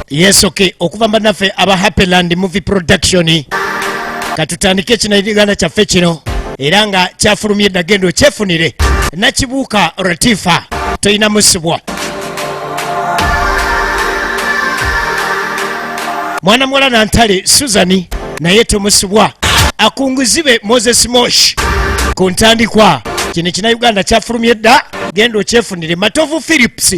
Yes, okay. Okuva bannaffe aba Happyland Movie Production, katutandike ekinauganda kyaffe kino era nga kyafulumye dda, genda okyefunire. Nakibuuka Latifa, tolina musibwa. Mwana muwala Nantale Suzani naye tomusibwa. Akunguzibe Moses Mosh ku ntandikwa. Kino ekinauganda kyafulumye dda, genda okyefunire. Matovu Philips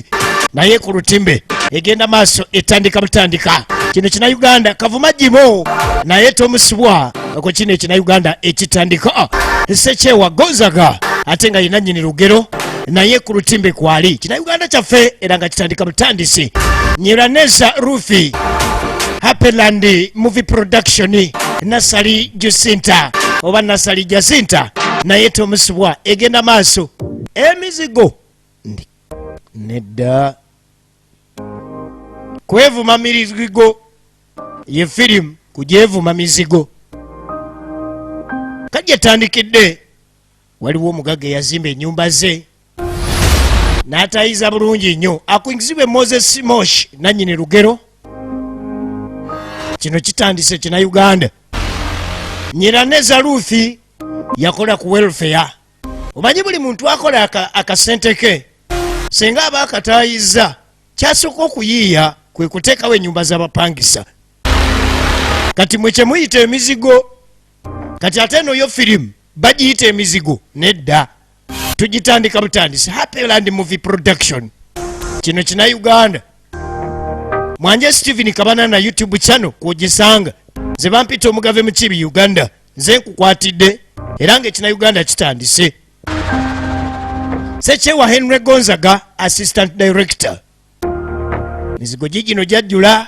naye ku lutimbe, egenda maaso, etandika butandika. Kino kinauganda. Kavuma Jimo naye tomusibwa ku kino ekinauganda ekitandika. Sekyewa Gonzaga ate nga yina nyini lugero naye ku lutimbe kwali. Kinauganda kyaffe era nga kitandika butandisi. Nyiraneza Rufi, Happyland Movie Production. Nasali Jacinta oba Nasali Jacinta naye tomusibwa, egenda maaso. Emizigo nedda kwevuma mizigo, ye firimu kugyevuma mizigo. Kajja etandikidde, waliwo omugagga eyazimba ennyumba ze n'atayiza bulungi nnyo. Akungizibwe Moses Mosh nannyini lugero. Kino kitandise kina Uganda. Nyiraneza Ruthi yakola ku welfare. Omanyi buli muntu akola akasente ke, singa aba akatayiza, kyasooka okuyiiya kwe kuteekawo ennyumba z'abapangisa. Kati mwe kyemuyita emizigo, kati ate eno yo firimu bagiyita emizigo. Nedda, tugitandika butandisi. Happyland Movie Production, kino kina Uganda. Mwanje Stephen Kabanana YouTube channel kwogisanga. Nze bampita Omugave Mukibi Uganda, nze nkukwatidde era nga ekina Uganda kitandise. Sekyewa Henry Gonzaga, assistant director. Mizigo gigino gyajjula,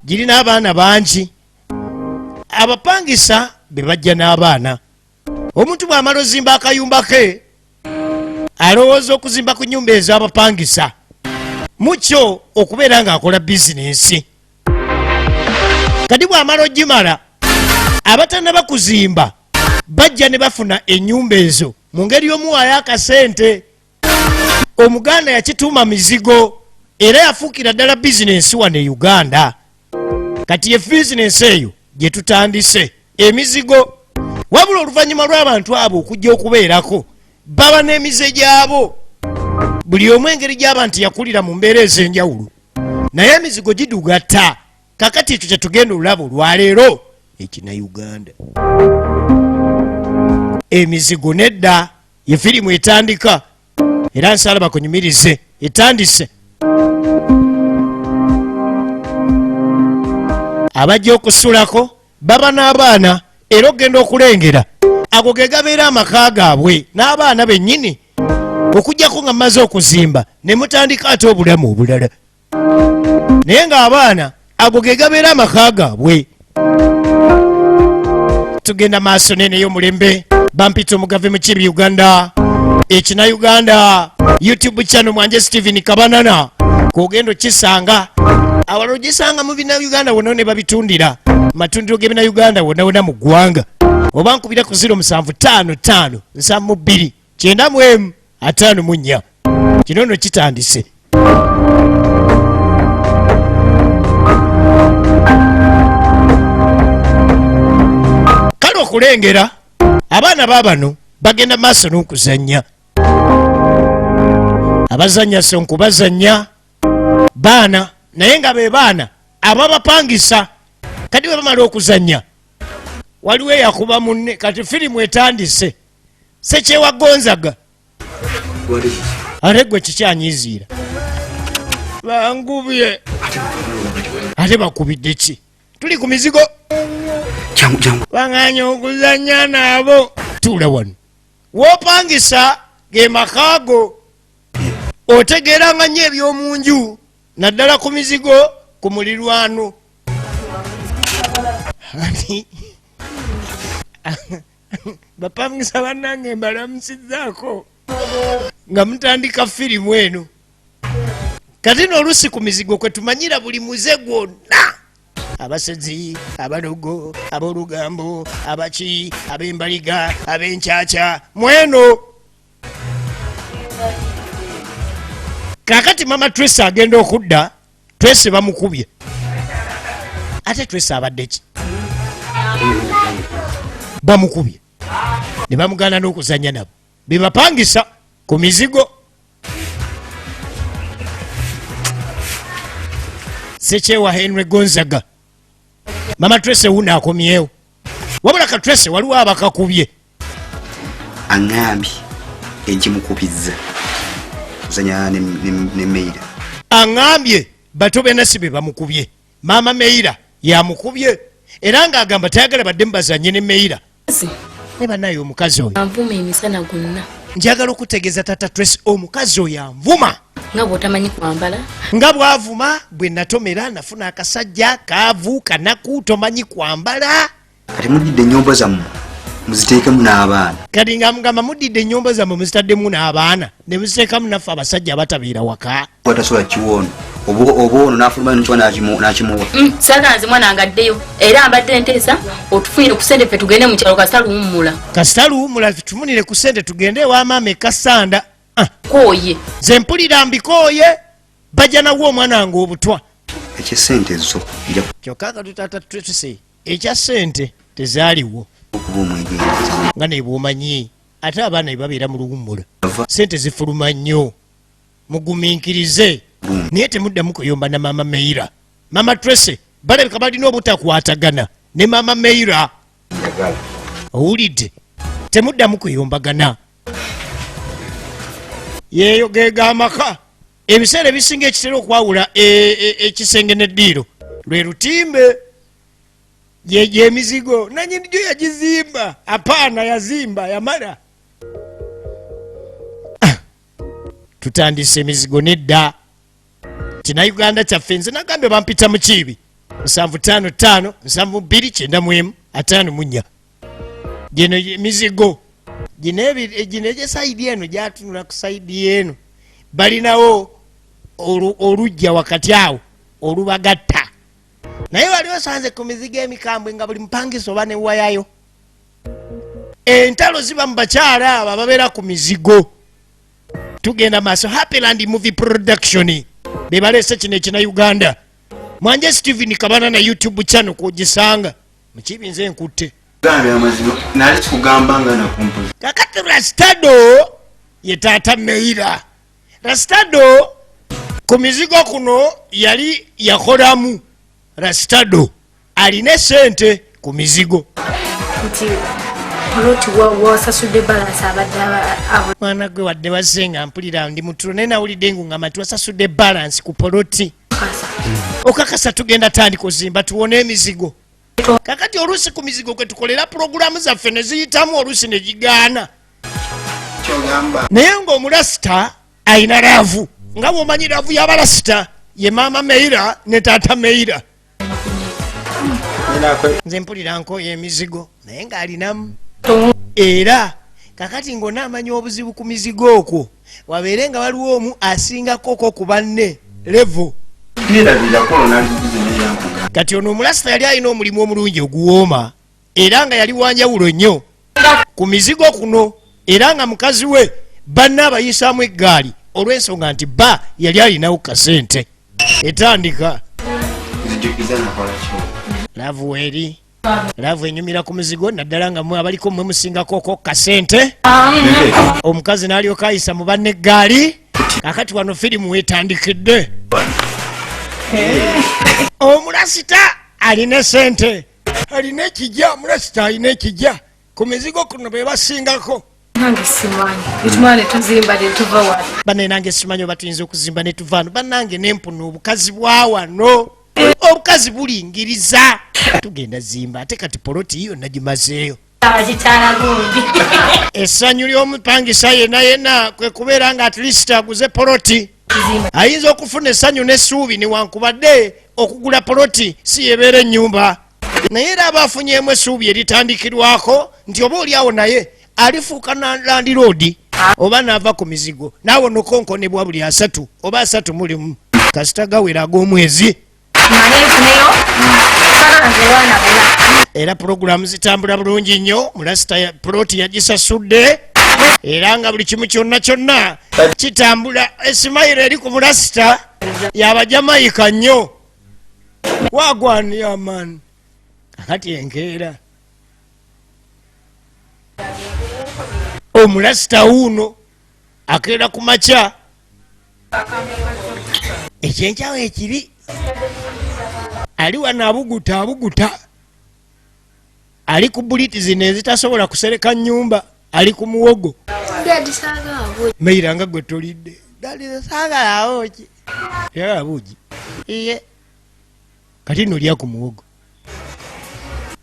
girina abaana bangi. Abapangisa be bajja n'abaana. Omuntu bw'amala ozimba akayumba ke, alowooza okuzimba ku nyumba ez'abapangisa mukyo okubeera ng'akola bizinensi. Kati bw'amala ogimala, abatannaba kuzimba bajja ne bafuna ennyumba ezo mu ngeri y'omuwaayo akasente. Omuganda yakituuma mizigo era yafuukira ddala bizinensi wano e Uganda. Kati ye bizinensi eyo gye tutandise, emizigo. Wabula oluvannyuma lw'abantu abo okujja okubeerako, baba n'emize gyabo, buli omu engeri gy'aba nti yakulira mu mbeera ez'enjawulo, naye emizigo gidugatta. Kakati ekyo kyetugenda olulaba olwaleero, ekina Uganda emizigo. Nedda, ye firimu etandika era nsala bakunyumirize etandise. Abajja okusulako baba n'abaana, era okugenda okulengera ago ge gabeera amaka gaabwe n'abaana bennyini, okugjako nga mumaze okuzimba ne mutandika ate obulamu obulala, naye ng'abaana ago ge gabeera amaka gaabwe. Tugenda maaso nene y'omulembe. Bampita Omugave Mukibi Uganda, ekina Uganda YouTube channel Mwanje Stephen Kabanana kugenda okisanga. Awala ogisanga mu bina Uganda wonna ne babitundira matundiro g'ebina Uganda wonna wonna mu ggwanga, oba nkubira ku 0755 72 91 54. Kino nno kitandise. Kale okulengera abaana baabano bagenda maaso n'okuzannya, abazannya sonku bazannya baana, naye nga be baana ababapangisa. Kati bwe bamala okuzannya, waliwo eyakuba munne. Kati firimu etandise. Sekyewagonzaga, ate gwe kikyanyiziira bangubye, ate bakubidde ki? Tuli ku mizigo. Jangu, jangu. Baŋŋanya okuzannya naabo. Tuula wano wopangisa ge makaago, otegeeranga nnyo ebyomunju, naddala ku mizigo ku mulirwano. Ati, bapangisa bannange, mbalamusizaako nga mutandika firimu eno. Kati n'olusi ku mizigo kwe tumanyira buli muze gwonna: abasezi, abalogo, ab'olugambo, abaki, ab'embaliga, ab'enkyakya mweno. Kakati mama Tracy agenda okudda, Tracy bamukubye. Ate Tracy abadde ki? Bamukubye ne bamugaana n'okuzannya nabo bebapangisa ku mizigo. Sekyewa Henry Gonzaga, mama Tracy wuno akomyewo, wabula ka Tracy waliwo abakakubye. Aŋŋambye ekimukubizza kuzanya ne Meira. Aŋŋambye bato benasi be bamukubye, maama Meira yamukubye, era ng'agamba tayagala baddemu bazanye ne Meira. Ne banaye omukazi oyo anvuma emisana gonna. Njagala okutegeeza tata Tracy, omukazi oyo anvuma. Nga bw'otamanyi kwambala. Nga bw'avuma bwe natomera nafuna akasajja kaavu kanaku, tomanyi kwambala. Kati mudidde ennyombo zammwe muziteekemu n'abaana. Kati nga mugamba mudidde ennyombo zammwe muzitaddemu n'abaana ne muziteekamu naffe abasajja abatabeera waka. Watasobola kiwoono oba ono n'afuluma nekiwa n'akimuwa. Saagala nze mwana ngaddeyo, era mbadde nteesa otufunire ku ssente ffe tugende mu kyalo kasita luwummula. Kasita luwummula tufunire ku ssente tugende ewa maama ekasanda. Kooye. Nze mpulira mbikooye, bajja nawo omwana wange obutwa. Ekyessente zo nja Kyokka nga tutaata Tracy ekya ssente tezaaliwo. Okuba omwegendereza. Nga ne bw'omanyi ate abaana bwe babeera mu luwummula ssente zifuluma nnyo, mugumiikirize naye temuddamu kuyomba na maama Meira. Maama Tracy balabika balina obutakwatagana ne maama Meira. Owulidde, temuddamu kuyombagana. Yeeyo geega amaka ebiseera ebisinga ekitera okwawula ekisenge n'eddiiro lwe lutimbe gyemizigo nanyini gyo yagizimba, apaana yazimba yamala. Tutandise emizigo nedda kina Uganda kyaffe. Nze nagambye bampita mu kiibi 755 72 91 54. Gino emizigo gino gino egye side eno gyatunula ku side eno, balinawo olujja wakati awo olubagatta, naye wali osanze ku mizigo emikambwe nga buli mupangisa oba newayayo entalo ziba mu bakyala abo ababeera ku mizigo. Tugenda maaso. Happyland Movie Production be baleese kino ekina Uganda. Mwanje Steven Kabana na YouTube channel kwogisanga mukibi nze nkutte. Gambye amazima nali kikugamba nga nakumpuza. Kakati Rastado ye taata Meira. Rastado ku mizigo kuno yali yakolamu. Rastado alina esente ku mizigo. Nti poloti wasasudde balance abadde Mwana gwe, wadde wazze nga mpulira ndi mutulo, naye nawulidde ngungamba nti wasasudde balance ku poloti. Kasa. Okakasa tugenda tandika ozimba tuwone emizigo. Kakati oluusi ku mizigo kwe tukolera pulogulaamu zaffe ne ziyitamu, oluusi ne gigaana. Kyogamba. Naye ng'omulasita ayina love, nga bw'omanyi love y'abalasita ye maama Meira ne taata Meira. Nze mpulira nkoyo emizigo, naye ng'alinamu era kakati ng'onaamanya obuzibu ku mizigo okwo wabeere nga waliwo omu asingakoko ku banne level. Nerabira kolo nali busy neyankuga. Kati ono omulasita yali alina omulimu omulungi oguwooma, era nga yali wanjawulo nnyo ku mizigo kuno, era nga mukazi we banne abayisaamu eggaali olw'ensonga nti bba yali alinawo kasente. Etandika. Nzijukiza nakola ki? Love weeri love enyumira ku muzigo, naddala nga mwe abaliko mwe musingako kasente. Omukazi n'alyoka ayisa mu banne eggaali. Kakati wano firimu wetandikidde. Omulasita alina sente, alina ekijja. Omulasita alina ekijja ku mizigo kuno be basingako. Nange simanyi etumala ne tuzimba ne tuva wano. Banne nange simanyi oba tuyinza okuzimba ne tuva wano. Bannange nempuna obukazi bwa wano, obukazi bulingiriza. Tugenda zimba ate kati poloti yonna gimazeeyo. Abakikyala gundi. Essanyu ly'omupangisa yenna yenna kwe kubeera nga at least aguze poloti. Ayinza okufuna essanyu n'essuubi newankubadde okugula poloti si yebeera ennyumba, naye era aba afunyemu essuubi eritandikirwako nti oba oli awo naye alifuuka na landlord oba n'ava ku mizigo naawe nokonkonebwa buli 30 oba 31 kasita gawera ag'omwezi. Male nfuneyo saagala nze baana bona. Era pulogulaamu zitambula bulungi nnyo. Mulasita poloti yagisasudde, era nga buli kimu kyonna kyonna kitambula. Esimayiro eri ku mulasita yabajamayika nnyo. Wagwan yeah man. Kakati enkeera omulasita wuuno akeera ku makya ekyenkyawo ekibi ali wano abuguta abuguta ali ku buliti zino ezitasobola kusereka nyumba ali ku muwogo. Daddy saagala buugi. Meira nga gwe tolidde. Daddy saagala buugi. Yagala buugi. Iye. Kati nno lya ku muwogo.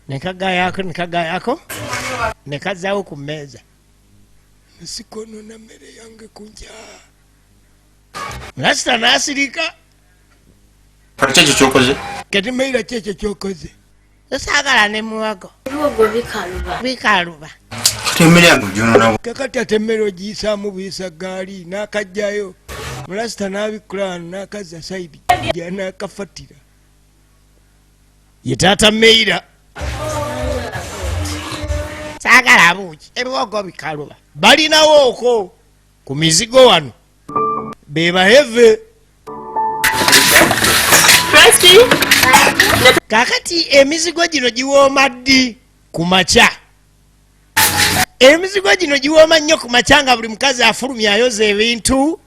Ne kagayako ne kagayako ne kazzaawo ku mmeeza. Sikonona mmere yange ku nkya. Lasita n'asirika. Kati kyekyo kyokoze? Kati Meira ki ekyo kyokoze? Saagala ne muwogo. Ebiwogo bikaluba. Bikaluba. Kati emmere yange ogyonona. Kakati ate emmere ogiyisaamu buyisa gaali n'akajjayo. Mulasita n'abikkula wano n'akazza sayidi ja n'akafatira. Ye taata Meira. Saagala buugi ebiwogo bikaluba. Balinawo okwo ku mizigo wano be baheve. Kakati emizigo gino giwooma ddi? Ku makya. Emizigo gino giwooma nnyo ku makya nga buli mukazi afulumya ayoza ebintu.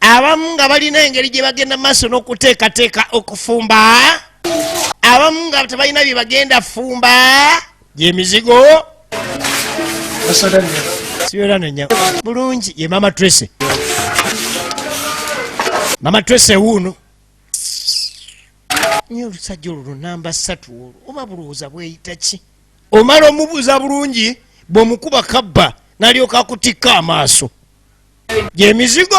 Abamu nga balina engeri gye bagenda maaso n'okuteekateeka okufumba, abamu nga tebalina bye bagenda fumba. Gyemizigo siberano bulungi. Ye mama Tracy, mama Tracy wuuno. Nye olusajja olwo lunamba 3 olwo oba bulowooza bweyita ki? Omala omubuuza bulungi bw'omukuba kabba n'alyoka akutikka amaaso. Gyemizigo.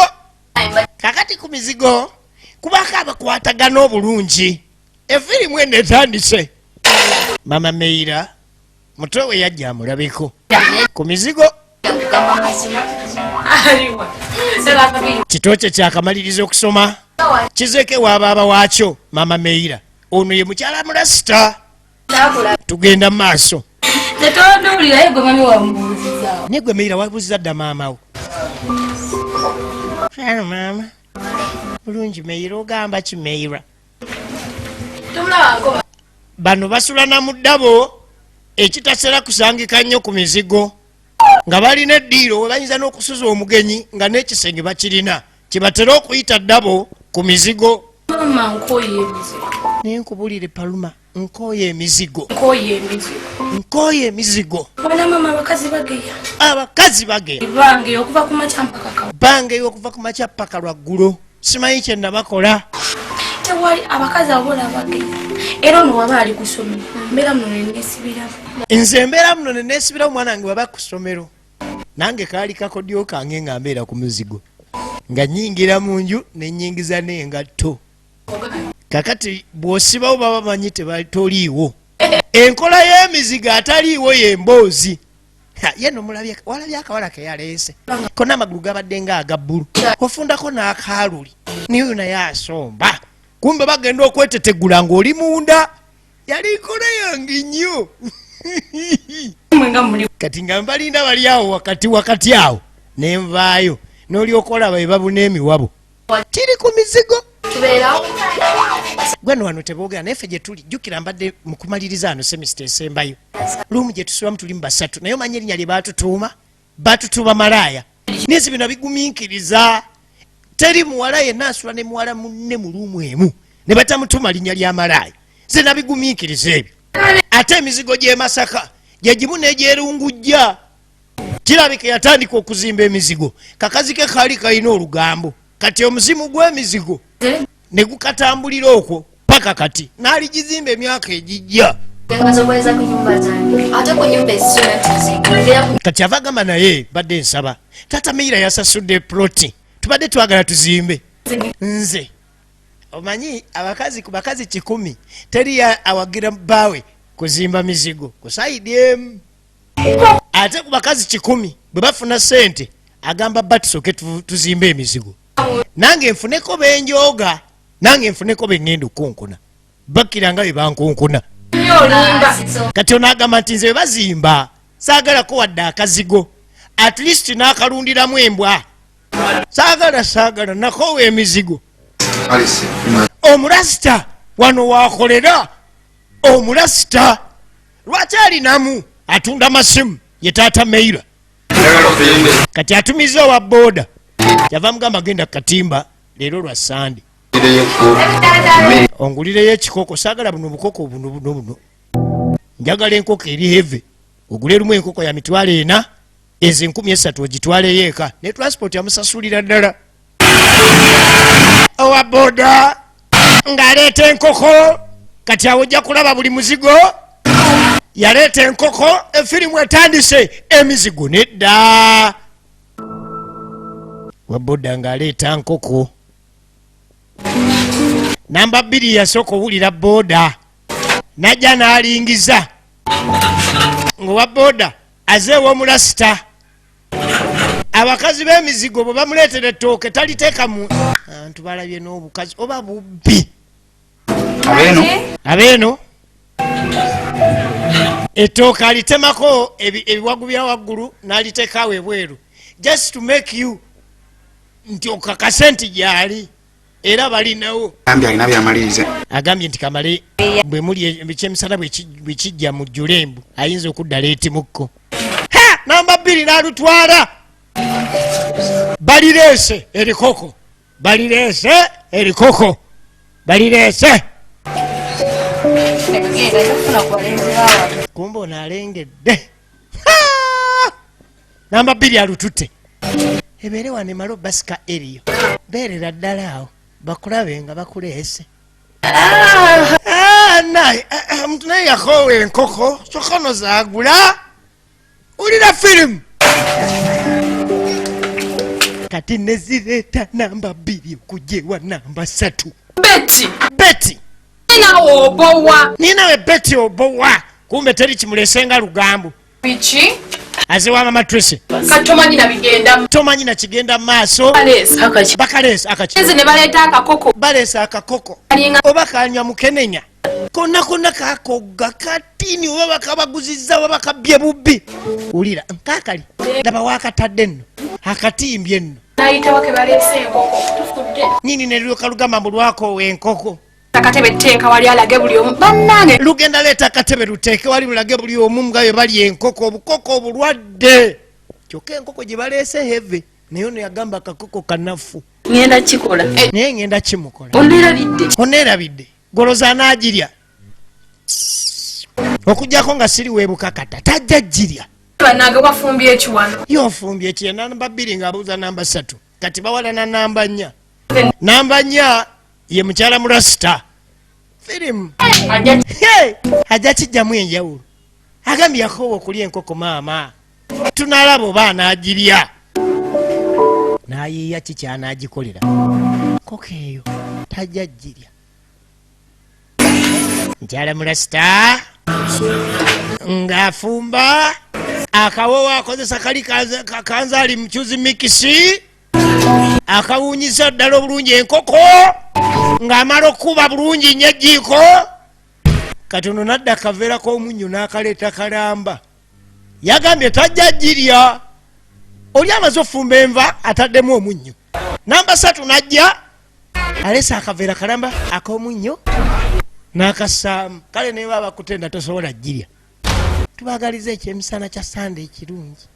Kakati ku mizigo kubako abakwatagana obulungi. Efirimu eno etandise. Mama Meira muto we yajja amulabeko ku mizigo. Kito kye kyakamaliriza okusoma kizeeko ewa baaba waakyo. Mama Meira ono ye mukyala mulasita. Tugenda mu maaso. Naye gwe Meira wabuuziza dda maama wo? Hello, maama. Bulungi Meira, ogamba ki Meira? Bano basula na mu ddabo ekitasera kusangika nnyo ku mizigo nga balina eddiiro we bayinza n'okusuza omugenyi nga n'ekisenge bakirina kyebatera okuyita ddabo ku mizigo. Mama, nkooye emizigo. Naye nkubulire Paluma, nkooye emizigo. Nkooye emizigo. Nkooye emizigo. Bwana mama, abakazi bageya. Abakazi bageya. Bange okuva ku makya mpaka kawa. Bange okuva ku makya mpaka lwaggulo. Simanyi kye nabakola. Tewali abakazi abo bageya. Era ono waba ali ku ssomero, mbeera muno ne neesibiramu. Nze mbeera muno ne neesibiramu omwana wange waba ku ssomero. Nange kaali kakodyo kange nga mbeera ku muzigo. Nga nnyingira mu nju ne nnyingiza n'engatto. Kakati bw'osibawo baba bamanyi toliiwo. Enkola y'emizigo ataliiwo y'emboozi. Ye no mulabye, walabye akawala ke yaleese. Konna amagulu gabadde nga aga bbulu. Ofundako n'akaaluli. Naye oyo naye asomba. Kumbe bagenda okwetetegula ng'oli munda. Yali nkola yange nnyo. Kati nga mbalinda bali awo wakati wakati awo ne nvaayo n'olyoka olaba bwe babuna emiwabo. Kiri ku mizigo. Gwe nno wano teboogera naye ffe gye tuli. Jjukira mbadde mu kumaliriza wano semester esembayo. Luumu gye tusulamu tuli mu basatu naye omanyi erinnya lye baatutuuma? Baatutuuma malaaya. Naye nze bino bigumiikiriza. Teri muwala yenna asula ne muwala munne mu luumu emu ne batamutuuma linnya lya malaaya. Nze nabigumiikiriza ebyo. Ate emizigo gy'e Masaka gye gimu n'egyerungujja. Kirabika yatandika okuzimba emizigo. Kakazi ke kaali kalina olugambo. Kati omuzimu gw'emizigo ne gukatambulira okwo paka kati n'aligizimba emyaka egijja. Kati ava agamba naye badde nsaba taata Meira yasasudde ploti tubadde twagala tuzimbe. Nze omanyi abakazi ku bakazi 100 teri awagira bbaawe kuzimba mizigo ku sayidi emu. Ate ku bakazi 100 bwe bafuna ssente agamba bba tusooke tuzimbe emizigo. Nange nfuneko benjooga, nange nfuneko be ŋŋenda okukonkona. Bakkira nga bwe bankonkona. Kati ono agamba nti nze bwe bazimba saagalako wadde akazigo, at least n'akalundiramu embwa. Saagala, saagala, nakoowa emizigo. Omulasita Wano wakolera omulasita, lwaki alinamu atunda masimu, ye taata Meira. Kati atumiza owa booda, yava mugamba genda katimba leero lwa Sande ongulireyo ekikoko. Saagala buno bukoko buno buno buno, njagala enkoko eri heavy. Ogule lumu enkoko ya 400,000, ezo 3000 ogitwaleyo eka ne transport amusasulira ddala. Owa boda ng'aleeta enkoko. Kati awo ojja kulaba buli muzigo yaleeta enkoko. Efirimu etandise, emizigo nedda. Wa boda ng'aleeta nkoko. Namba 2 yasooka owulira boda najja n'alingiza ng'owa boda azeewa omulasita. Abakazi b'emizigo bwe bamuleetera ettooke taliteeka mu antu. Balabye n'obukazi oba bubbi. Abeeno. Abeeno ettooke alitemako ebiwagu bya waggulu n'aliteeka awo ebweru, just to make you nti okakase nti gyali era balinawo. Agambye alina byamaliriza. Agambye nti kamale bwe muli ekyemisana bwe kijja mu jjulembu ayinza okudda leetimukko. Ha, namba 2 n'alutwala. Balireese erikoko, balireese erikoko, balireese. Kumbe ono alengedde. Ha! Namba 2 alututte, ebeere wano emale obasika eriyo, beerera ddala awo bakulabe nga bakuleese. Ah, naye omuntu naye yakoowa enkoko kyokka ono zaagula. Wulira firimu kati nezireeta namba 2 okujja ewa namba 3. Betty. Betty. Naawe obowa. Naye nawe Betty obowa. Kumbe teri kimulese nga lugambo. Biki? Aze wa mama Tracy. Kati tomanyi na bigenda. Tomanyi na kigenda mu maaso. Baleese. Akaki. Bakaleese akaki. Nze ne baleeta akakoko. Baleese akakoko. Kalinga. Oba kanywa mukenenya. Konna konna kakogga katini, oba bakabaguzizza oba bakabbye bubbi. Wulira nkaakali, laba waakatadde nno akatimbye nno. Nayitawo ke baleese enkoko. Tufudde. Nyini ne lulyoka lugamba mbu lwakoowa enkoko. Akatebe tteeka wali alage buli omu. Bannange. Lugenda leeta akatebe luteeke wali lulage buli omu nga bwe bali enkoko, obukoko obulwadde. Kyokka enkoko gye baleese heavy, naye ono yagamba akakoko kanafu. Ngenda kikola. Naye ngenda kimukola. Oneerabidde. Oneerabidde. Goloza anaagirya. Okuggyako nga siri weebukakata tajja girya. Bannange wafumbye ekiwano. Ye ofumbye eki? Namba 2 ng'abuuza namba 3. Kati bawalana namba 4. Namba 4 ye mukyala Murasita. Firimu. Hey! Ajja kijjamu enjawulo. Agambye yakoowa okulya enkoko maama. Tunalaba oba anaagirya. N'ayiiya ki ky'anaagikolera. Nkoko eyo tajja girya. Mukyala Murasita ng'afumba akawoowo akozesa kali kanzaali mukyuzi mikisi akawunyiza ddala obulungi enkoko ng'amala okukuba bulungi nnyo ejjiiko. Katono nadda akaveera k'omunnyo n'akaleeta kalamba. Yagambye tajja girya. Oli amaze ofumba enva ataddemu omunnyo. Namba 3 n'ajja aleese akaveera kalamba ak'omunnyo n'akassaamu. Kale ne baba bakutenda tosobola girya. Tubaagaliza ekyemisana kya Sande ekirungi.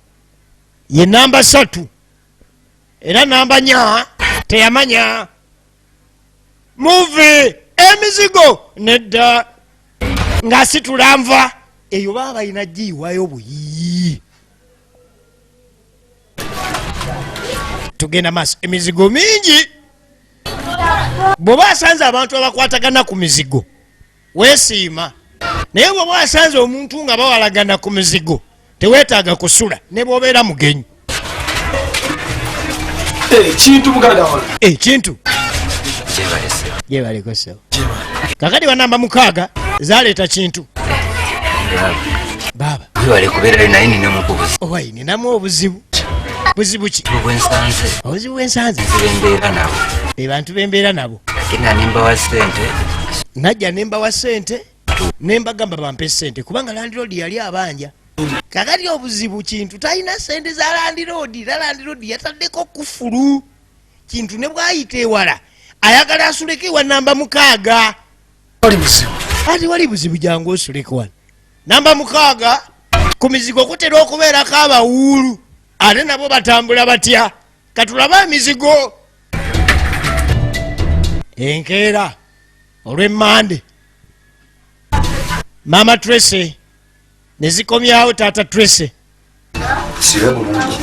Ye namba 3 era namba 4 teyamanya. Muvi emizigo nedda ng'asitula nva eyo baba balina giyiwayo buyiyi. Tugenda maaso, emizigo mingi. Bw'oba asanze abantu abakwatagana ku mizigo weesiima, naye bw'oba asanze omuntu nga bawalagana ku mizigo teweetaaga kusula ne bw'obeera mugenyi. Kintu muganda wange. Kintu. Gyebaleko ssebo. Kakati wa namba 6 zaleeta kintu. Baaba. Webale kubeerayo, naye ninamu obuzibu. Owayi, ninamu obuzibu. Buzibu ki? Obuzibu bwensanze. Obuzibu bwensanze. Nzibe mbeera nabo. Be bantu bembeera nabo. Nagenda ne mbawa ssente. Najja ne mbawa ssente, ne mbagamba bampe ssente kubanga landlord yali abanja. Kakati obuzibu kintu talina ssente za landlord, era landlord yataddeko kufulu. Kintu ne bw'ayita ewala ayagala asuleko ewa namba 6. Wali buzibu. Ati wali buzibu, jangu osuleko wano. Namba 6 ku mizigo kutera okubeerako abawuulu, ate nabo batambula batya? Katulabe emizigo. Enkeera olw'emmande Maama Tracy ne zikomyawo taata Tracy. Sibe bulungi.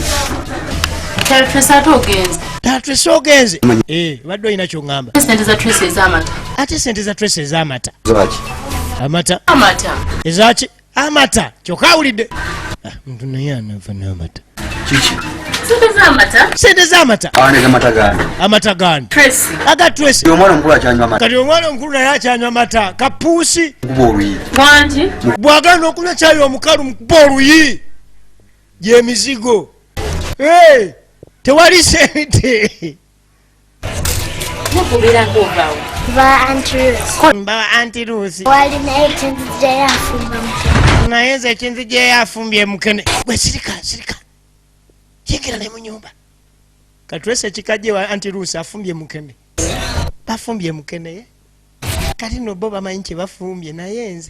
Tracy, ate ogenze? Taata Tracy ogenze? Eh, badde olina kyoŋŋamba? Sente za Tracy ez'amata. Ate sente za Tracy ez'amata? Zaki? Amata. Amata. Ezaki? Amata. Kyokka awulidde. Ah, muntu naye anava n'amata. Kiki? Sente z'amata. Sente z'amata. Awanega amata gani? Amata gani? Tracy. Aga Tracy. Omwana omukulu akyanywa amata. Kati omwana omukulu naye akyanywa amata. Kapuusi. Mukuba oluyi. Wangi? Bw'agaana okunywa kyayi omukalu mukuba oluyi. Gy'emizigo. Hey, tewali sente. Mukubeera ng'ovaawo. Ba Auntie Ruth. Mba Auntie Ruth. Wali naye ekinzija yafumba mukene. Naye nze ekinzija yafumbye mukene. Gwe sirika, sirika. Yingira ne mu nyumba. Katwese ekikajje wa Auntie Ruth afumbye mukene. Bafumbye mukene ye. Kati no bo bamanyi kye bafumbye, naye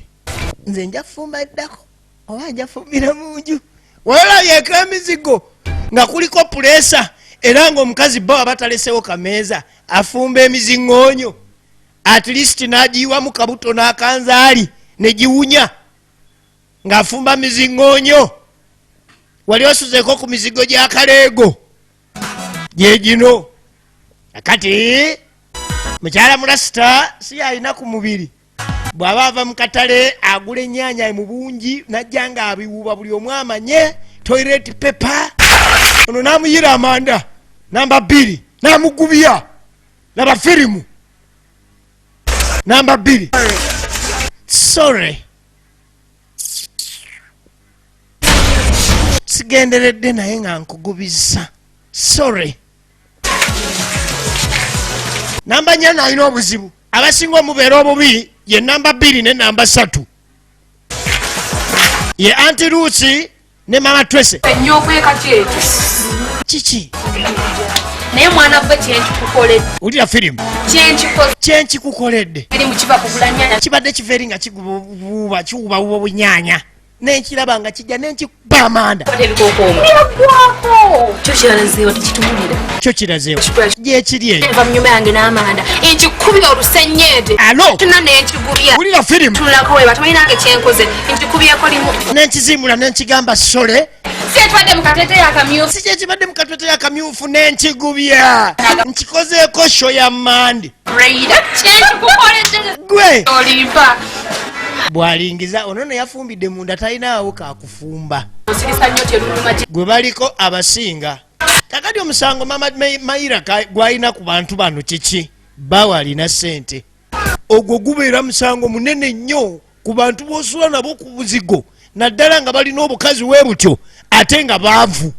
nze nja fumba eddako oba nja fumbira mu nju. Walabyeko emizigo nga kuliko puleesa era ng'omukazi bo aba talesewo kameeza afumba emiziŋŋoonyo, at least n'agiyiwamu kabuto n'akanzaali ne giwunya ng'afumba miziŋŋoonyo. Wali osuzeeko ku mizigo gya kaleego gye gino. Kati mukyala Mulasita si alina ku mubiri, bw'aba ava mu katale agula ennyaanya mu bungi n'ajja ng'abiwuuba buli omu amanye toilet paper. Ono n'amuyira amanda namba 2 n'amugubya. Laba firimu namba 2. Sorry, sigenderedde naye nga nkugubizza, sorry. Namba 4 alina obuzibu, abasinga omubeera obubi ye namba 2 ne namba 3, ye Auntie Ruth ne Mama Tracy. Ennyo okweka kyekyo. Kiki? Naye mwana gwe kyenkikukoledde. Wulira firimu. Kyenkikoze. Kyenkikukoledde. Firimu kiva kugula nnyaanya. Kibadde kiva eri nga kigubuuba, kiwubawuba obunyaanya. N'enkiraba nga kijja n'enkikuba amanda. Byaggwako. Kyo kirazeewo tekitumulira. Kyo kirazeewo. Gyekiri eyo. Nva mu nyumba yange n'amanda. Nkikubye olusennyente. Alo. Tuna n'enkigubya. Wulira firimu. Tunulako we batamanyi nange kyenkoze. Nkikubyeko limu. N'enkizimula n'enkigamba sole. Si ekibadde mu kateeteeyi akamyufu. Si kyekibadde mu kateeteeyi akamyufu n'enkigubya. Nkikozeeko sho ya mandi. Reira, kyenkikukoledde. Gwe. Olimpa. Bw'alingiza ono ne yafumbidde munda talinaawo kakufumba. Osirisa nnyo teruluma gye. Gwe baliko abasinga. Kakati omusango Mama Mayira gw'alina ku bantu bano kiki? Baawe alina ssente. Ogwo gubeera musango munene nnyo ku bantu b'osula nabo ku buzigo, naddala nga balina obukazi we butyo ate nga baavu.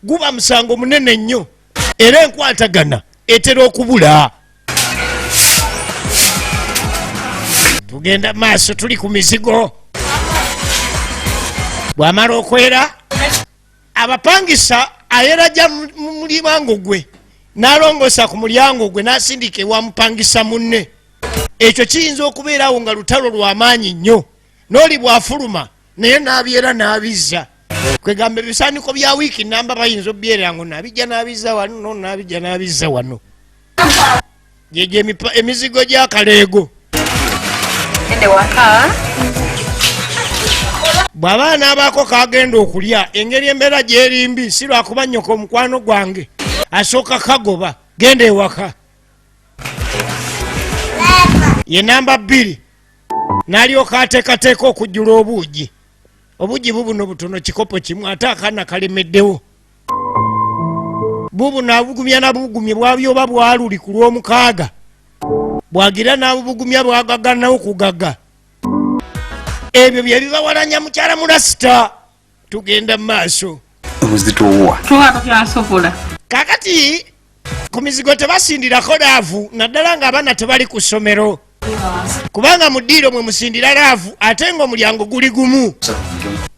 Guba musango munene nnyo era enkwatagana etera okubula. Tugenda maaso, tuli ku mizigo. Bw'amala okwera abapangisa ayera ajja mu mulyango gwe n'alongoosa ku mulyango gwe n'asindika ewa mupangisa munne. Ekyo kiyinza okubeerawo nga lutalo lwa maanyi nnyo, n'oli bw'afuluma naye n'abyera n'abizza. Kwegamba ebisaaniko bya wiiki namba bayinza obyerera ngo n'abijja n'abizza wano, no n'abijja n'abizza wano. Gyegyo emizigo gy'akaleego. Ende waka. Bw'aba n'abaako k'agenda okulya, engeri embeera gy'eri mbi, si lwakuba nnyoko omukwano gwange asooka kagoba, genda ewaka. Ye namba 2 n'alyoka ateekateeka okujjula obuugi. Obuugi bubuno butono, kikopo kimu, ate akaana kalemeddewo. Bubuno abugumya na bugumye bwabyo oba bwaluli ku lw'omukaaga. Bwagira n'abubugumya bwagaga nawo kugaga. Ebyo bye bibawalanya mukyala Mulasita. Tugenda mu maaso. Obuzito wa? Tuwaako kyasobola. Kaakati ku mizigo tebasindirako laavu, naddala ng'abaana tebali ku ssomero. Kubanga mu ddiiro mwe musindira laavu ate ng'omulyango guli gumu.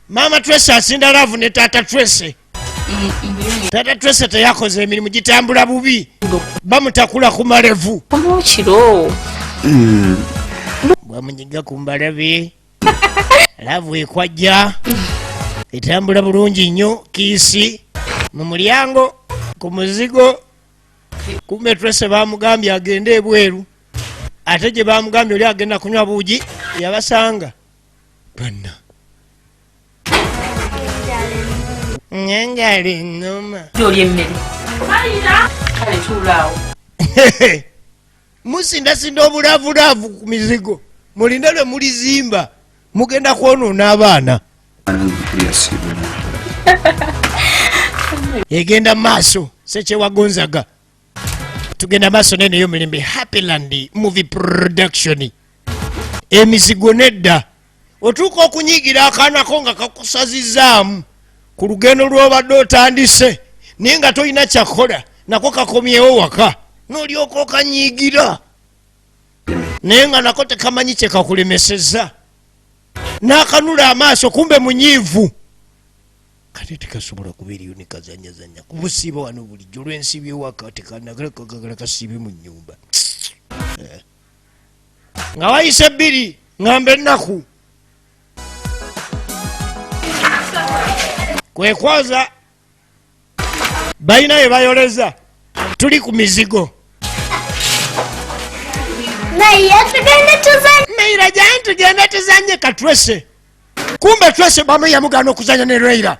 Maama Tracy asinda laavu ne taata Tracy. Taata Tracy teyakoze emirimu gitambula bubi, bamutakula ku malevu. Komawo kiro. Nyiga ku mbalabe. Love ekwajja. Etambula bulungi nnyo kiss mu mulyango ku muzigo. Kumbe Tracy bamugambye agende ebweru. Ate gye bamugambye oli agenda kunywa buugi yabasanga. Banna. Enjala ennuma. Oli emmere. Kale tuulaawo. Musindasinda obulavulaavu ku mizigo. Mulinde lwe mulizimba. Mugenda kwonoona abaana. Egenda maaso sekyewagonzaga. Tugenda maaso nene ey'omulembe Happyland Movie Production. Emizigo nedda. Otuuka okunyiigira akaana ko nga kakusazizaamu ku lugendo lw'obadde otandise naye nga tolina kyakola nako kakomyewo waka n'olyoka okanyiigira naye nga nako tekamanyi kye kakulemesezza n'akanula amaaso kumbe munyiivu. Kati tekasobola kubeera ne kazanyazanya kubusiiba wano bulijjo olw'ensibi ewaka tekanagala kasiibe mu nnyumba. Nga wayise bbiri ngamba ennaku kwe kwoza balina bye bayoleza. Tuli ku mizigo. Naye tugende tuzanye. Meira jangu tugende tuzanye katwese. Kumbe twese bamu yamugana okuzanya ne Reira.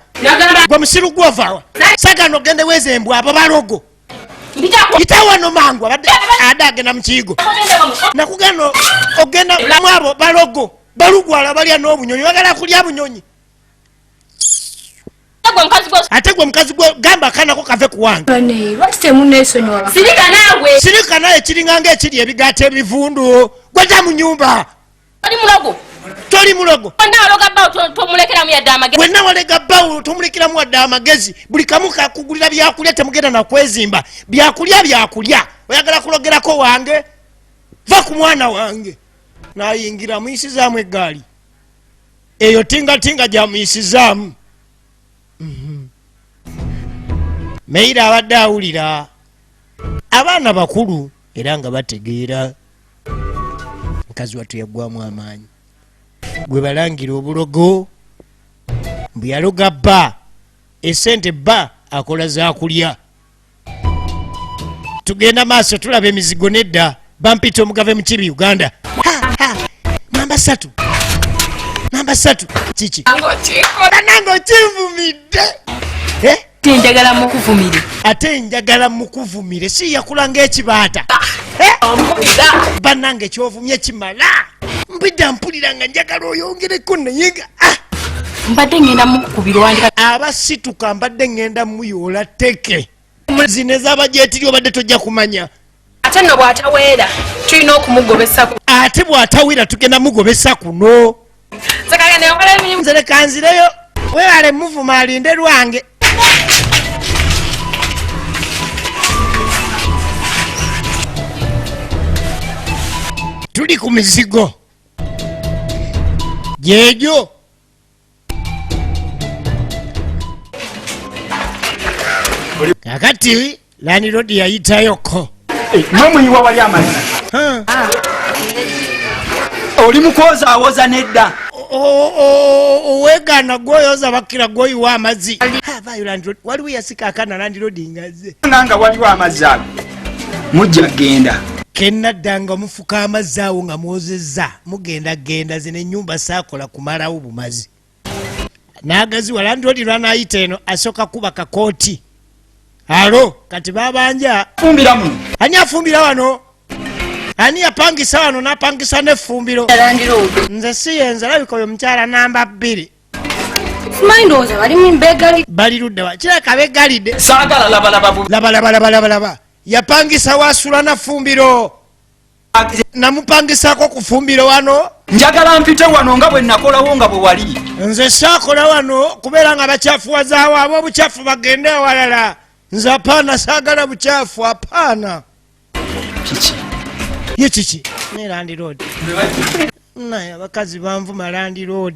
Gwe musiru gwovaawa. Sagano ogende weze embwa abo balogo. Ita wano mangu abadde adde agenda mu kiyigo. Nakugano ogenda mu abo balogo. Balugwala balya n'obunyonyi bagala kulya bunyonyi. Ate gwe mukazi gwe gamba akaana ko kave ku wange. Lwaki temunneesonyiwa? Sirika naawe. Sirika naye kiringa ng'ekiri ebigaata ebivundu. Gwajja mu nnyumba. Toli mulogo. Toli mulogo. Wenna waloga bbaawo tomulekeramu yadde amagezi. Wenna walega bbaawo tomulekeramu wadde amagezi. Buli kamu kakugulira byakulya temugenda na kwezimba. Byakulya byakulya. Oyagala kulogerako wange? Va ku mwana wange. Nayingira muyisizaamu eggaali. Eyo tingatinga gyamuyisizaamu. Meira abadde awulira abaana bakulu era nga bategeera. Mukazi wattu yaggwamu amaanyi. Gwe balangira obulogo mbu yaloga bba esente bba akola za kulya. Tugenda maaso tulaba emizigo nedda. Bampita omugave mu kibi Uganda. Namba 3. Namba 3. Kiki? Nange okinvumidde. Njagala mukuvumire. Ate njagala mukuvumire. Si yakula ng'ekibaata. Bannange ky'ovumye kimala. Mbidda mpulira nga njagala oyongereko naye nga, Mbadde ngenda mukukubira wandika. Abasituka mbadde ngenda muyoola tteke. Zino ez'abajeetiri obadde tojja kumanya. Ate nno bw'ataweera tulina okumugobesa ku- Ate bw'ataweera tugenda mugobesa kuno. Nze leka nzireyo. Weebale muvuma alinde lwange. Tuli ku mizigo gyegyo. Kakati landlord yayitayoko. Mwe muyiwa wali amazzi. Oli mukwoza awoza nedda. Oweegaana gw'oyoza bakira gw'oyiwa amazzi. Avaayo landlord, waliwo eyasika akaana landlord ng'azze. Nanga waliwo amazzi ago. Mujja genda. Kenadda nga mufuka amazzi awo nga mwozezza, mugenda genda zino ennyumba saakola kumalawo bumazi. N'agaziwa landlord lw'anaayita eno asooka kuba kakooti. Alo, kati babanja. Fumbira muno. Ani afumbira wano? Ani yapangisa wano n'apangisa n'effumbiro? Nze si yenze, alabika oyo mukyala namba 2. Simanyi ndowooza bali mu mbeegali. Bali ludda wa? Kirabika beegalidde. Saagala laba laba bu- Laba laba laba laba laba. Yapangisa wasula na ffumbiro. Namupangisaako ku ffumbiro wano. Njagala mpite wano nga bwe nakolawo nga bwe wali. Nze saakola wano kubeera nga bakyafuwazaawo ab'obukyafu bagende awalala. Nze apaana saagala bukyafu apaana. Kiki? Ye kiki? Ne landlord. Naye abakazi banvuma landlord.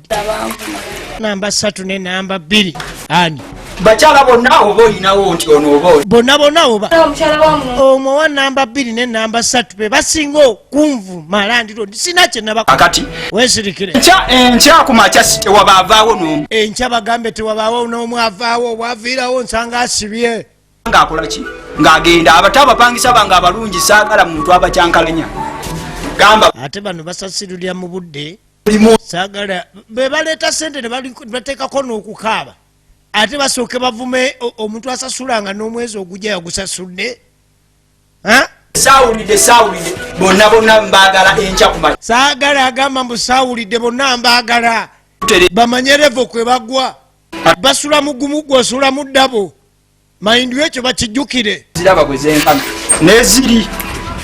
Namba 3 ne namba 2. Ani? Bakyala bonna oba olinawo nti ono oba oli? Bonna bonna oba Omukyala wamu. Omwo wa namba 2 ne namba 3 be basinga okunvuma landlord, sina kye nabako. Akati Weesirikire. Enkya ku makya si tewaba avaawo n'omu. Enkya bagambe tewabaawo n'omu avaawo, bwaviirawo nsanga asibye. Ng'akola ki? Ng'agenda. Abate abapangisa bange abalungi, saagala muntu abakyankalanya. Gamba. Ate bano basasirulira mu budde. Mulimu. Saagala be baleeta sente ne bateekako n'okukaaba, ate basooke bavume omuntu asasulanga n'omwezi ogujja yagusasudde. Ha? Saawulidde, saawulidde, bonna bonna mbaagala enkya ku makya. Saagala agamba mbu saawulidde, bonna mbaagala. Bamanye level kwe bagwa, basula mu gumu, gwosula mu ddabo mayindu, ekyo bakijjukire. Ziraba bwe zenkana neziri,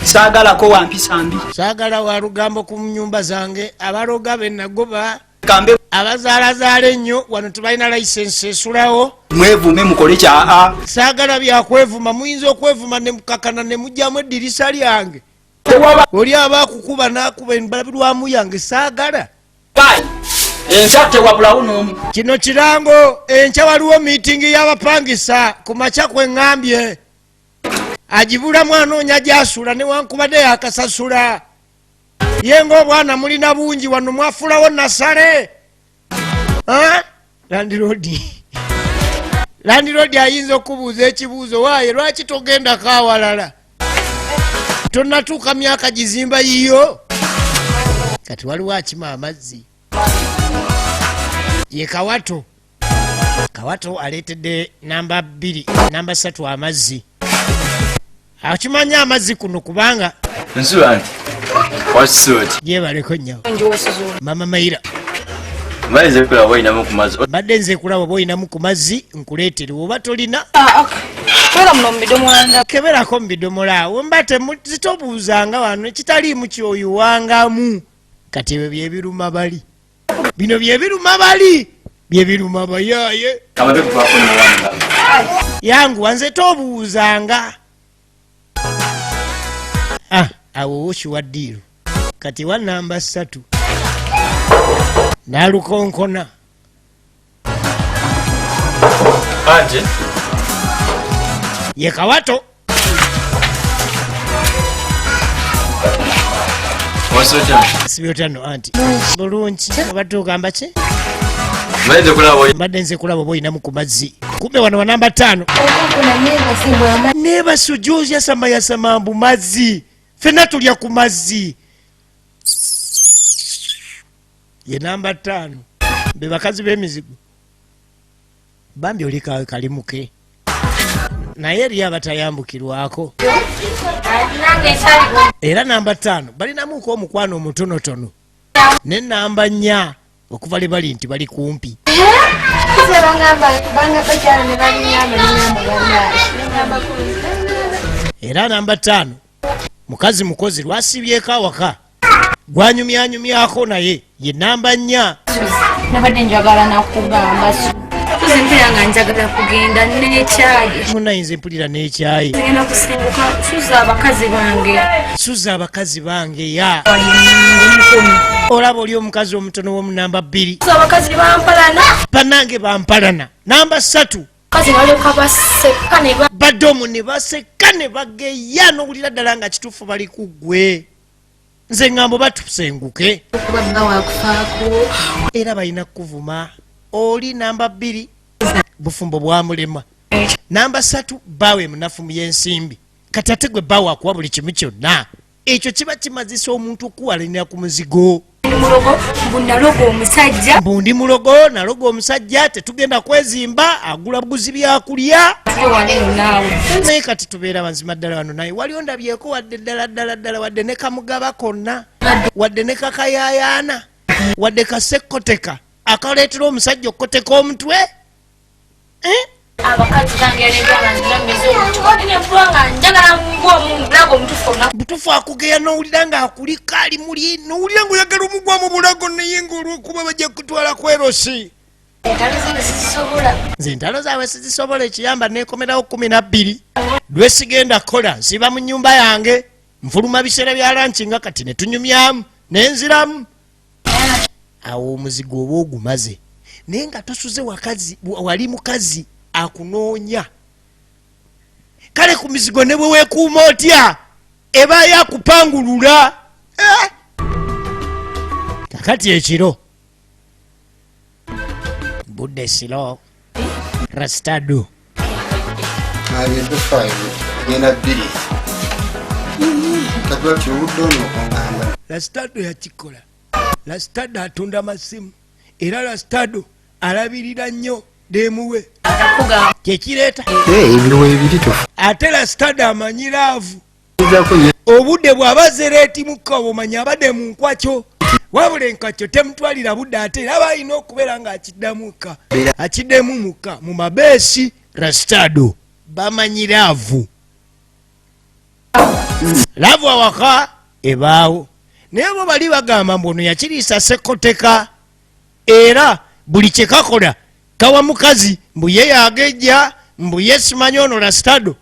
saagalako wampisa mbi. Saagala wa lugambo ku nyumba zange, abaloga be nagoba. Kambe. Abazaalazaala ennyo wano tebalina license esulawo. Mwevume mukole kyaa. Saagala byakwevuma, muyinza okwevuma ne mukakana ne mugyamu eddirisa lyange. Tewaba. Oli aba akukuba n'akuba embalabirwamu yange, saagala. Bayi enkya tewabulawo n'omu. Kino kirango, enkya waliwo meeting y'abapangisa ku makya kwe ŋŋambye. Agibulamu anoonya gyasula newankubadde yakasasula ye ngaobwana mulina bungi wano mwafulawo nasale. Landlord, landlord ayinza okubuuza ekibuuzo, waaye lwaki togendako awalala? Tonnatuuka myaka gizimba yiyo. Kati waliwo akima amazzi, ye Kawato. Kawato aleetedde namba 2, namba 3 amazzi. Akimanya amazzi kuno kubanga Nsula nti wasuuti. Gyebaleko nnyo, mama Maira. Mbalinze kulaba olinamu ku mazzi. Mbadde nze kulaba oba olinamu ku mazzi nkuleetere, oba tolina. Kwera muno mu bidomola. Keberako mu bidomola awo, mba temuzitobuuzanga wano ekitaliimu kyoyiwangamu. Kati ebyo byebiruma bali, bino byebiruma bali, byebiruma bayaaye. Kamabe kuvaako newanga. Yanguwa, nze tobuuzanga. Ah, awo woshiwa ddiiru. Kati wa namba 3 n'alukonkona. Anje. Ye Kawato. Wasotya. Sibyotano anti bulungi, obadde ogamba ki? Mbalinze kulaba oli. Mbadde nze kulaba oba olinamu ku mazzi. Kumbe wano wa namba 5 nebasujuzi yasamayasama mbu mazzi, fenna tulya ku mazzi. Ye namba 5 be bakazi b'emizigo. Bambi oli kalimuke, naye eri abatayambukirwako. Era namba 5 balinamuko omukwano omutonotono ne namba 4 okuva le bali nti bali kumpi. Nze bangamba banga bakyala ne baliŋŋamba neŋŋamba bannange. Era namba 5 mukazi mukozi, lwasibyeko awaka gwanyumyanyumyako, naye ye namba 4. Nabadde njagala nakugamba, tuzi mpulira nga njagala kugenda n'ekyayi. Munayinza mpulira n'ekyayi. Ngenda kusenguka, suza abakazi bange. Suza abakazi bange ya. Mukomi. Olaba oli omukazi omutono w'omu namba 2. Suza abakazi bampalana. Bannange bampalana. Namba 3. Abakazi balyoka baseka ne ba Badomu ne baseka ne bageya n'owulira ddala nga kituufu bali ku ggwe. Nze ŋŋambo batusenguke. Kuba bba wakufaako. Era balina kukuvuma. Oli namba 2 bufumbo bwamulema, namba 3 bbaawe munafu mu y'ensimbi. Kati ate gwe bbaawe akuwa buli kimu kyonna, ekyo kiba kimazisa omuntu okuwalanira ku muzigo. Ndi mulogo, mbu naloga omusajja. Mbu ndi mulogo, naloga omusajja, tetugenda kwezimba, agula buguzi byakulya. Tuli waneno naawe. Naye kati tubeera mazima ddala wano, naye wali ondabyeko wadde ddala ddala ddala, wadde ne kamugaba konna, wadde ne kakayayaana, wadde kasekkoteka akaleetera omusajja okukoteka omutwe? Eh? Abakazi bange nebanga nga njagala ngwa omulago omutufu olunaku. Butufu akugeya n'owulira ng'akuliko ali muli, n'owulira ng'oyagala omugwa mu bulago, naye ng'olwokuba bajja kutwala kwerosi. Entalo zange sizisobola. Nze entalo zaabwe sizisobola. Ekiyamba nekomerawo 12 lwesigenda kukola, nsiba mu nyumba yange, nfuluma biseera bya lunch nga kati ne tunyumyamu nenziramu awo omuzigo oba ogumaze. Naye nga tosuze wakazi, wali mukazi. Akunoonya kale ku mizigo ne bwe weekuuma otya, eba yakupangulula. Eh! Kakati ekiro budde silo rastado. Ebintu 5 genda 2 kati lwaki obudde ono okungamba? Rastado yakikola. Rastado atunda masimu, era Rastado alabirira nnyo deemuwe kyekireeta. Ebiriwo ebiri tofu. Ate Rastado amanyi love. Ezako. Obudde bw'aba zereetimuka, obumanyi abadde mu nkwakyo, wabula enkakyo temutwalira budde, ate era aba alina okubeera ng'akiddamuka, akiddemu muka mu mabeesi. Rastado bamanyi love. Love awaka ebaawo, naye bo bali bagamba mbu ono yakiriisa sekoteka, era buli kyekakola kawa mukazi, mbu ye yagejja, mbu ye simanyi. Ono Rastado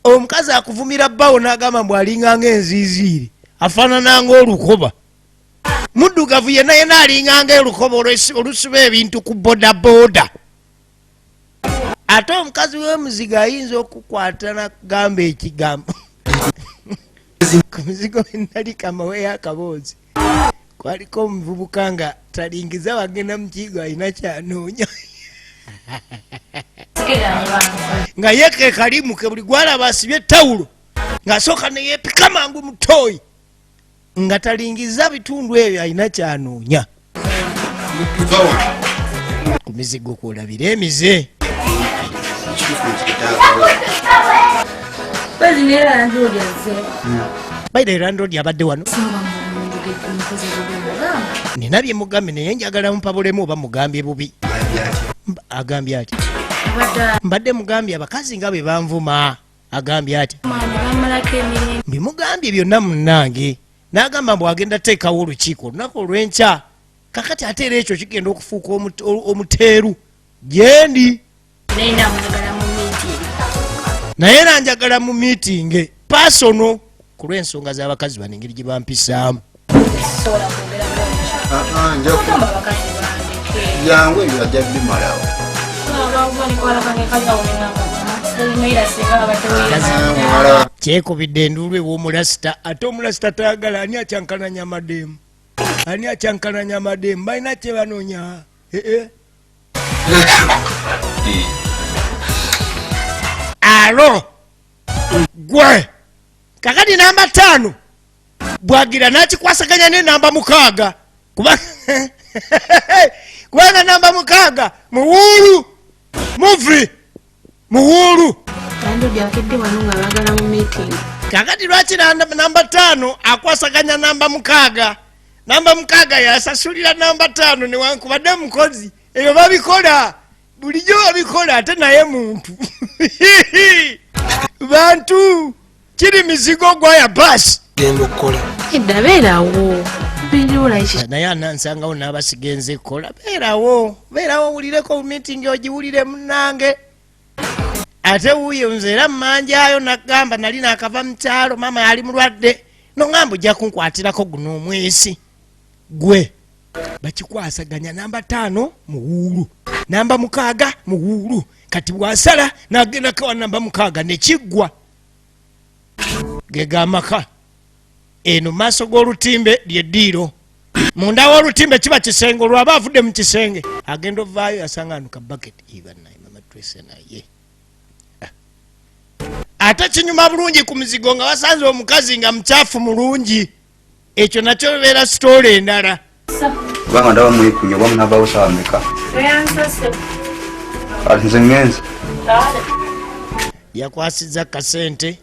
omukazi akuvumira bbawo n'agamba mbu alinganga enziiziiri, afaanana ng'olukoba muddugavu, yenna yenna alinganga olukoba olusiba ebintu ku bodaboda. Ate omukazi w'emuzigo ayinza okukwata nakugamba ekigambo ku muzigo. Nali kamaweyo akaboozi, kwaliko omuvubuka nga talingiza, wagenda mukiigo alina kyanoonya, nga ye ke kalimu ke buli gwalaba asibye ettawulo ng'asooka neyeepika mangu mutooyi, nga talingiza bitundu ebyo, alina kyanoonya ku mizigo kwolabira emize. Kwezi naye landlord azze. Baire landlord abadde wano. Singa munjogedde mukozi bugamba. Nina bye mugambye, naye njagala mupabulemu oba mugambye bubi. Agambye ati Abadde mbadde mugambye abakazi nga bwe banvuma. Agambye ati mwana bamalako emirimu. Mbimugambye byonna munnange, n'agamba mbu agenda teekawo olukiiko olunaku olw'enkya. Kakati ate era ekyo kigenda okufuuka omuteeru gyendi. Naye namwagala mu meeting. Naye era njagala mu meeting personal ku lw'ensonga z'abakazi bano, engeri gye bampisaamu. Sobola kwogera Nja gamba abakazi bandeke. Jangu, ebyo ajja bimalawo. Muwala. Kyekubidde enduulu ew'omulasita, ate omulasita tayagala. Ani akyankalanya amadeemu? Ani akyankalanya amadeemu? Balina kye banoonya. Ee, alo gwe kakati namba 5 bwagira nakikwasaganya ne namba 6, kubanga namba 6 muwuulu muvi muwuulu. Landlord akedde wano nga abagala mu meeting. Kakati lwaki namba 5 akwasaganya namba 6? Namba 6 yasasulira namba 5 newankubadde mukozi. Ebyo babikola bulijjo, babikola, ate naye muntu bantu kiri mizigo gwaya basi. Genda okukola. Edda beerawo biriwula ki? Naye anansangawo n'abasigenze kukola. Beerawo, beerawo, owulireko meeting, ogiwulire munnange. Ate wuuyo nze era mmanjayo nagamba nali nakava mu kyalo, maama yali mulwadde, noŋŋamba ojja kunkwatirako guno omwesi gwe bakikwasaganya. Namba 5 muwuulu, namba 6 muwuulu. Kati bwasala nagendako wa namba 6 nekiggwa gegamaka eno maaso g'olutimbe lyeddiiro, munda w'olutimbe kiba kisenge. Olwaba avudde mu kisenge agenda ovaayo yasanga anuka baketi. Banaye mama twese naye. Ah. Ate kinyuma bulungi ku mizigo nga wasanze omukazi nga mukyafu mulungi, ekyo nakyo beera story endala. Kubanga ndaba mwekunya, oba munavawo sawa meka? Kati nze ngenze. Yakwasiza kasente.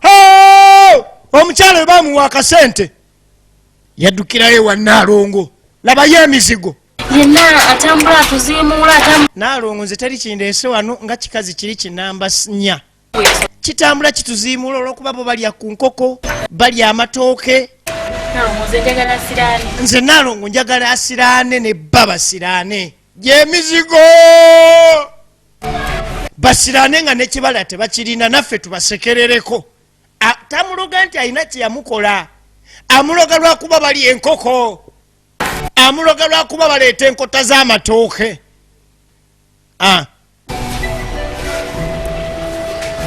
Ho! Omukyala we bamuwa akasente yaddukirayo ewa Naalongo, labayo emizigo. Yenna atambula atuziimuula atambula. Naalongo, nze teri kindeese wano nga kikazi kiri kinamba 4 kitambula kituziimuula, olwokuba bo balya ku nkoko, balya amatooke. Nalongo, nze njagala siraani. Nze Naalongo njagala asiraane ne bba basiraane gyemizigo, basiraane nga nekibala tebakirina, naffe tubasekerereko. Tamuloga nti alina kyeyamukola, amuloga lwakuba bali enkoko, amuloga lwakuba baleeta enkota z'amatooke. Aa,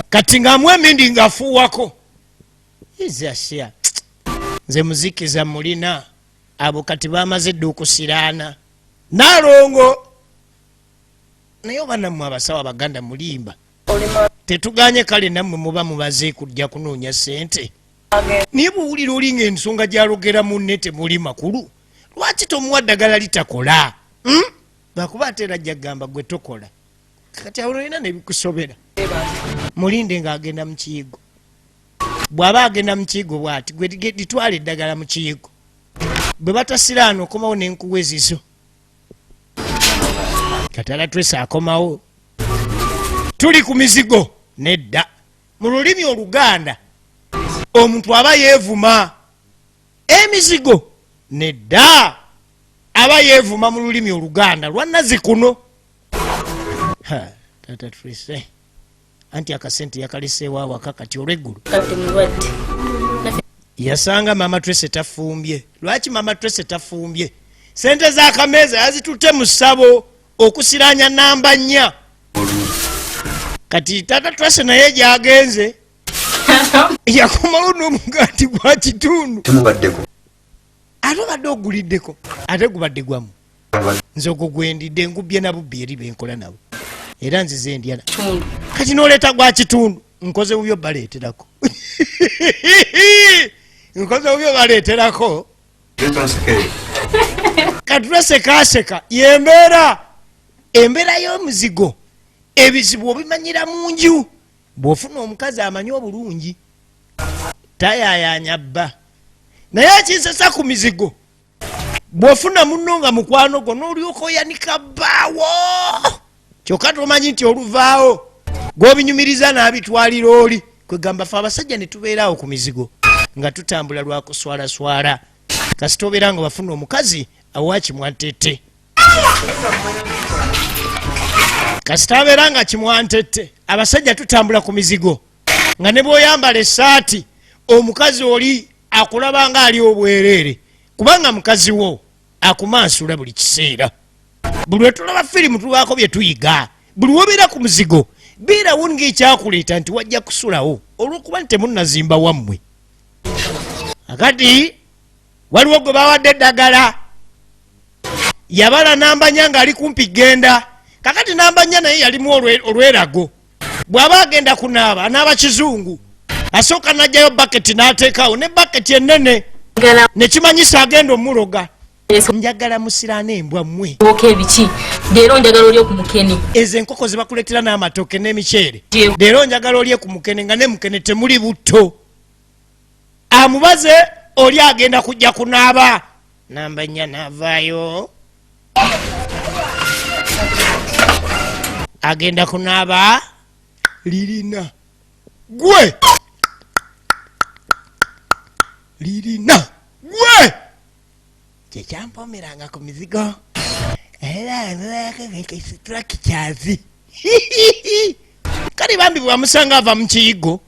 kati ng'amuwa emindi ng'afuuwako izasya. Nze muzikiza mulina abo kati bamaze dda okusiraana naalongo. Naye oba nammwe abasawo abaganda mulimba, tetuganye. Kale nammwe muba mubaze kujja kunoonya ssente, naye bwowulira oli ngaensonga gyalogera munne temuli makulu, lwaki tomuwa ddagala litakola? Hmm? Lwakuba ate era ajja kugamba gwe tokola. Kati awo olina nebikusobera. Mulinde ng'agenda mu kiyigo. Bw'aba agenda mu kiyigo bw'ati, gwe litwala eddagala mu kiyigo, bwe batasiraana okomawo n'enkuwa ezizo. Katala twese akomawo, tuli ku mizigo. Nedda, mu lulimi oluganda omuntu aba yeevuma. Emizigo nedda, aba yeevuma mu lulimi oluganda lwannazi kuno. Ha, tata twese anti akasente yakaleseewo awaka. Kati olweggulo Kati mulwadde. Yasanga mama Twese tafumbye. Lwaki mama Twese tafumbye? Sente z'akameeza yazitutte mu ssabo okusiranya namba 4. Kati tata Twese naye gyagenze yakomawo n'omugaati gwa kitundu. Temubaddeko. Ate obadde oguliddeko, ate gubadde gwamu. Nze ogwo gwendidde ngubye na bubbi eri benkola nabo, era nzize endyala. Kitundu. Kati noleeta gwa kitundu. Nkoze bubyo baleeterako, nkoze bubyo baleeterako. Katulesekaaseka yembeera, embeera y'omuzigo. Ebizibu obimanyira mu nju. Bw'ofuna omukazi amanyi obulungi tayayanya bba. Naye ekinsesa ku mizigo, bw'ofuna munno nga mukwano gwo n'olyoka oyanika bbaawo, kyokka tomanyi nti oluvaawo gw'obinyumiriza n'abitwalira oli. Kwegamba fe abasajja ne tubeeraawo ku mizigo nga tutambula lwakuswalaswala. Kasita obeera nga wafuna omukazi awa kimwantette, kasita abeera nga kimwantette, abasajja tutambula ku mizigo nga ne bw'oyambala essaati omukazi oli akulaba nga ali obwereere, kubanga mukazi wo akumansula buli kiseera. Buli lwe tulaba firimu tubaako bye tuyiga. Buli wobeera ku muzigo, beerawo ng'ekyakuleeta nti wajja kusulawo, olw'okuba nti temunnazimba wammwe. Akati waliwo gwe bawadde eddagala, yabala namba 4 ng'ali kumpi genda. Kakati namba 4 naye yalimu olwerago. Bw'aba agenda kunaaba, anaaba kizungu, asooka n'ajjayo baketi n'ateekawo ne baketi ennene. Njagala. Nekimanyisa agenda omuloga. Njagala musiraana embwa mmwe. Woka ebiki leero? Njagala olye ku mukene. Ezo enkoko zebakuleetera n'amatooke n'emiceere. Ye. Leero njagala olye ku mukene nga ne mukene temuli butto. Amubaze oli agenda kujja kunaaba namba 4 n'avaayo agenda kunaaba lirina gwe, lirina gwe. Kyekyampomeranga ku mizigo era structures. Kale bambi bwamusanga ava mu kiyigo.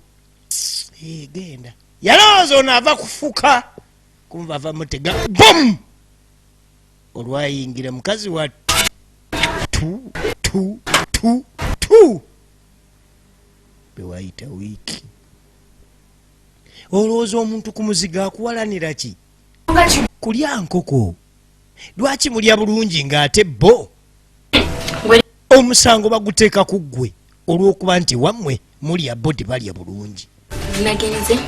Eh, genda yalowooza ono ava kufuka, kumva ava mutega bom. Olwayingira mukazi wa tu tu tu tu, bewayita wiiki. Olowooza omuntu ku muzigo akuwalanira ki? Kulya nkoko. Lwaki mulya bulungi ng'ate bo omusango baguteeka ku ggwe olw'okuba nti wammwe mulya, bo tebalya bulungi? Nagenze.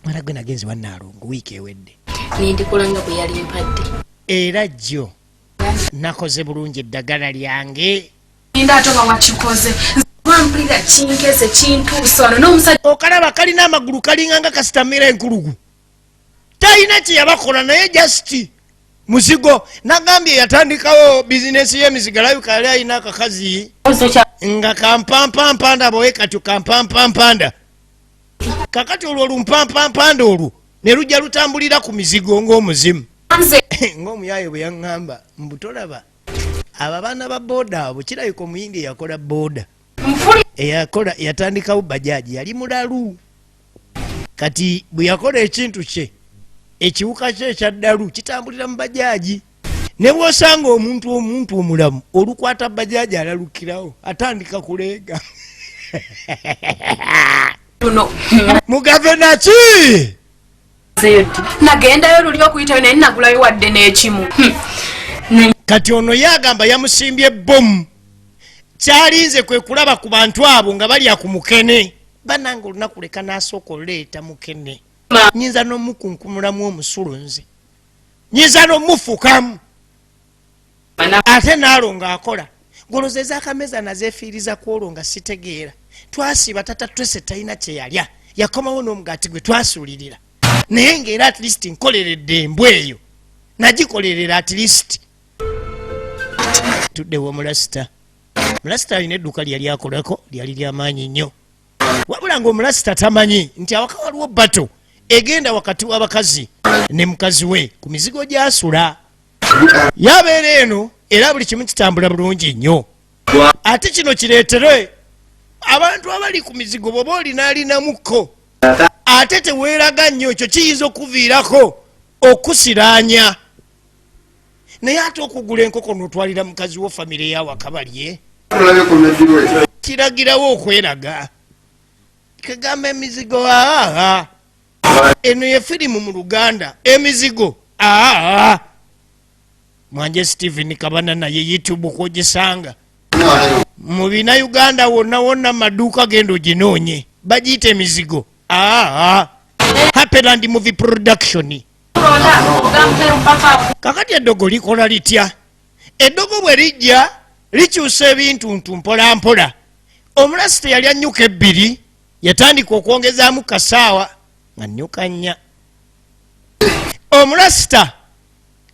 Mwana gwe, nagenze wannaalongo wiiki ewedde. Nendikola nga bwe yali mpadde. Era jjo nakoze bulungi eddagala lyange. Nda ate oba wakikoze, wampulira kinkeze kintuusa wano n'omusajja. Okalaba kalina amagulu kalinga nga kasitamira enkulugu, talina kyeyabakola, naye just muzigo. Nagambye yatandikawo bizinesi y'emizigo, alabika yali alina akakazi nga kampampampanda boye katyo kampampampanda. Kakati olwo olumpampampanda olwo ne lujja lutambulira ku mizigo ng'omuzimu. Nze Ng'omuyayo bwe yaŋŋamba mbu tolaba abo abaana ba booda abo, kirabika omuyindi eyakola booda mpuli eyakola yatandikawo bajaji yali mulalu. Kati bwe yakola ekintu kye, ekiwuka kye ekyaddalu kitambulira mu bajaji. Ne bw'osanga omuntu omulamu olukwata bajaji alalukirawo atandika kuleega. Mugave naki? Nagendayo luli okuyitayo naye nagulayo wadde n'ekimu. Kati ono yagamba yamusimbye bomu. Kyalinze kwe kulaba ku bantu abo nga balya ku mukene. Bannange olunaku leka n'asooka oleeta mukene. Nnyinza n'omukunkumulamu omusulo nze. Nnyinza n'omufukamu. Ate naalo ng'akola. Ngoloza ez'akameza nazeefiiriza ku olwo nga sitegeera. Twasiiba tata twese talina kye yalya. Yakomawo n'omugaati gwe twasuulirira. Naye ng'era at least nkoleredde embwa eyo. Nagikolerera at least. Tudde w'omulasita. Mulasita alina edduuka lyali akolako lyali lyamaanyi nnyo. Wabula ng'omulasita tamanyi nti awaka waliwo bato egenda wakati w'abakazi ne mukazi we ku mizigo gy'asula. Yabeera eno era buli kimu kitambula bulungi nnyo. Ate kino kireetere abantu abali ku mizigo bw'oba olina alinamuko ate teweeraga nnyo, ekyo kiyinza okuviirako okusiraanya. Naye ate okugula enkoko n'otwalira mukazi wo famire y'awaka balye kiragirawo okweraga. Kagamba emizigo aa eno ye firimu mu Luganda emizigo aa. Mwanje Stephen Kabana naye YouTube kw'ogisanga mu bina Uganda wonna wonna maduuka genda oginoonye bagiyita emizigo aa. Happyland Movie Production. Kakati eddogo likola litya? Eddogo bwe lijja likyusa ebintuntu mpola mpola. Omulasita yali annyuka ebbiri yatandika okwongezaamu kasaawa nga nnyuka nnya. Omulasita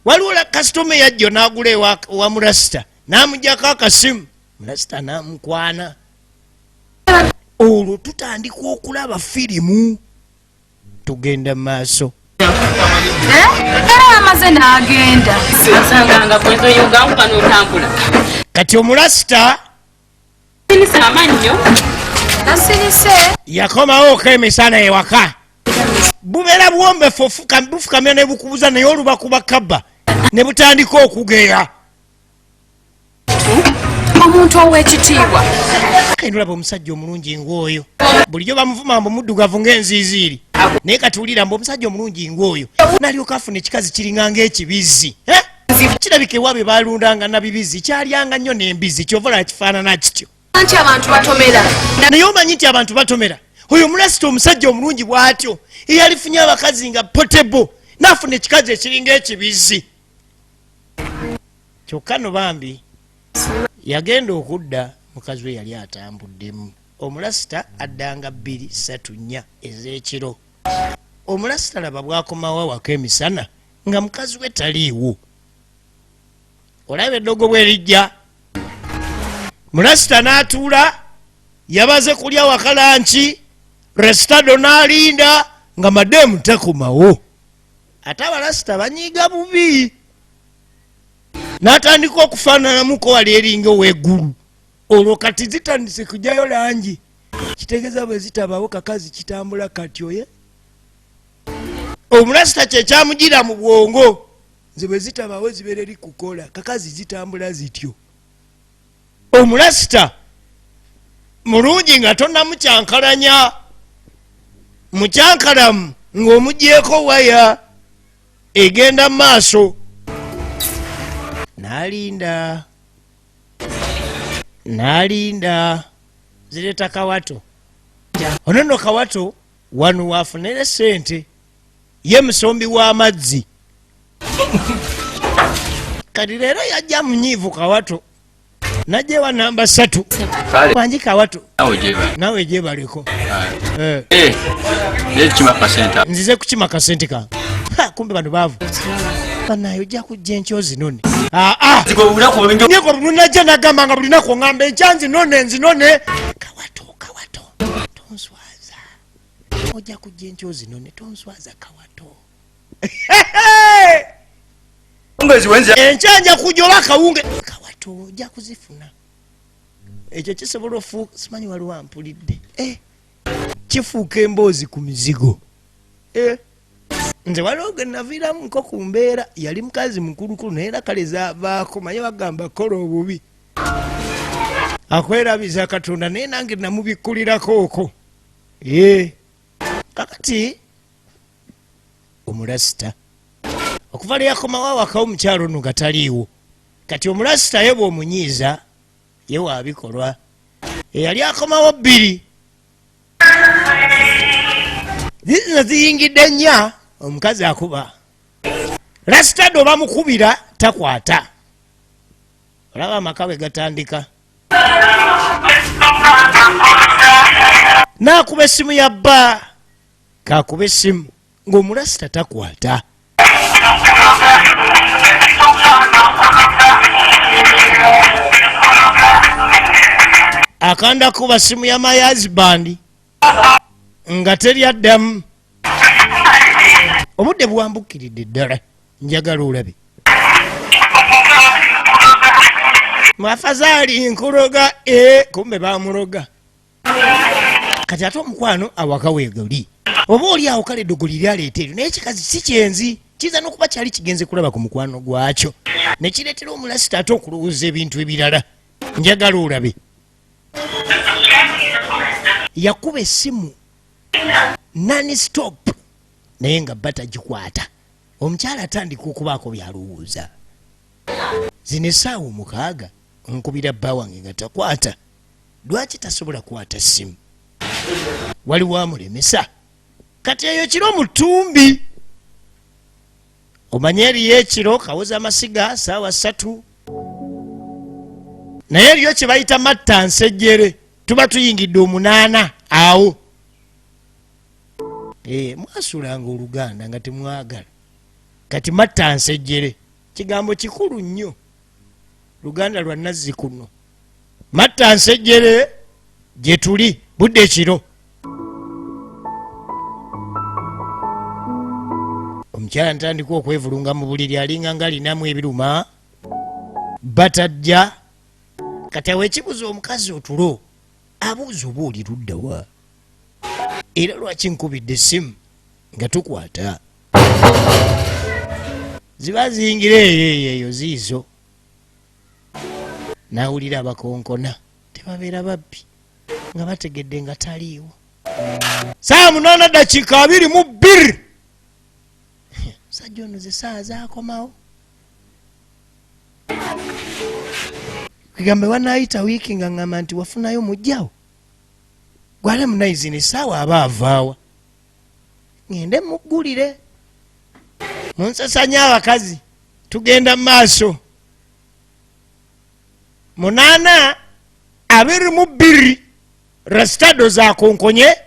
waliwo kasitoma eyajja n'agula ewa mulasita n'amuggyako akasimu, mulasita n'amukwana. Olwo tutandika okulaba firimu tugenda maaso. Era amaze n'agenda. Kati omulasita yakomawo emisana ewaka. Bubeera buwombefu bufukamira ne bukubuza naye oluba kuba kabba ne butandika okugeya. Omuntu ow'ekitiibwa. Kati olaba omusajja omulungi ng'oyo. Bulijjo bamuvuma mbu muddugavu ng'enziiziiri. Naye kati wulira mbu omusajja omulungi ng'oyo n'alyoka afuna ekikazi kiringa ng'ekibizzi. Kirabika ewaabwe baalundanga na bibizzi, kyalyanga nnyo n'embizzi, ky'ova olaba kifaanana kityo. Anti abantu batomera. Naye omanyi nti abantu batomera. Oyo omulasita omusajja omulungi bw'atyo eyalifunye abakazi nga potable n'afuna ekikazi ekiringa ekibizzi. Kyokka no bambi yagenda okudda mukazi we yali atambuddemu. Omulasita addanga 2 3 4 ez'ekiro. Omulasita laba bw'akomawo awaka emisana nga mukazi we taliiwo. Olaba eddogo bwe lijja. Mulasita n'atuula yabaze kulya waka lanki, resitado n'alinda nga mademu takomawo. Ate abalasita banyiiga bubi. N'atandika okufaananamuko wali eringa ow'eggulu. Olwo kati zitandise kujjayo langi. Kitegeeza bwe zitabawo kakazi kitambula katyo ye. Omulasita kye kyamugira mu bwongo. Nze bwe zitabawo zibeera eri kukola, kakazi zitambula zityo. Omulasita mulungi nga tonnamukyankalanya. Mukyankalamu ng'omugyeko waya egenda mu maaso. N'alinda. N'alinda. Zireeta kawato. Ono nno kawato wano waafunira ssente. Ye musombi w'amazzi. Kati leero yajja munyiivu kawato. Najja ewa namba 3. Wangi kawato. Nawe gyebaleko. Nzize kukima kasente kange. Kumbe bano baavu. Banaye ojja kujja enkya ozinone. Niko lunajja nagamba nga buli lunaku oŋŋamba enkya nzinone nzinone. Kawato kawato tonswaza. Ojja kujja enkya ozinone tonswaza kawato. Enkya nja kujja oba akawunge. Kawato ojja kuzifuna. Ekyo kisobola ofuuka simanyi waliwo ampulidde. Kifuuka emboozi ku mizigo. Nze waliwo ge naviiramu nko ku mbeera, yali mukazi mukulukulu naye era kale zaavaako. Manye bagamba kola obubi akwerabiza Katonda, naye nange namubikkulirako okwo. Ye kakati omulasita okuva lwe yakomawo awaka omukyalo ono nga taliiwo. Kati omulasita ye bw'omunyiiza ye waabikolwa. Eyali akomawo 2 zizino ziyingidde nnya, omukazi akuba lasitado bamukubira takwata. Olaba amaka bwe gatandika, n'akuba essimu ya bba, kakuba essimu ng'omulasita takwata. Akanda kuba simu ya my husband nga teri addamu. Obudde bwambukiridde ddala, njagala olabe mwafazaali nkuloga. Kumbe bamuloga. Kati ate omukwano awaka weegoli oba oli awo, kale eddogo liri aleeta eryo, naye ekikazi si kyenzi, kiyinza n'okuba kyali kigenze kulaba ku mukwano gwakyo ne kireetera omulasita ate okulowooza ebintu ebirala. Njagala olabe yakuba essimu non stop naye nga bba tagikwata. Omukyala atandika okubaako byalowooza, zino essaawa 6 nkubira bba wange nga takwata, lwaki tasobola kukwata ssimu? Waliwo amulemesa. Kati eyo kiro mu ttumbi, omanye eriyo ekiro kawoza amasiga saawa 3, naye eriyo kye bayita matta nsejjere, tuba tuyingidde 8 awo. Mwasulanga oluganda nga temwagala. Kati matta nsejjere kigambo kikulu nnyo, luganda lwa nazzi kuno. Matta nsejjere gye tuli budde ekiro. Omukyala ntandika okwevulunga mu buliri, alinga nga alinamu ebiruma batajja. Kati awo ekibuza omukazi otulo, abuuza oba oli luddawa, era lwaki nkubidde essimu nga tukwata? Ziba ziyingira eyo eyo eyo ziizo. N'awulira abakonkona, tebabeera babbi nga bategedde nga taliiwo. Saawa 8 dakiika 22, musajja ono ze saawa zaakomawo. Kigamba wanaayita wiiki nga ŋŋamba nti wafunayo mujjawo gwale munayi, zino essaawa aba avaawa ŋŋende muggulire. Munsasanya abakazi, tugenda mu maaso. 8:22 rasitado zakonkonye,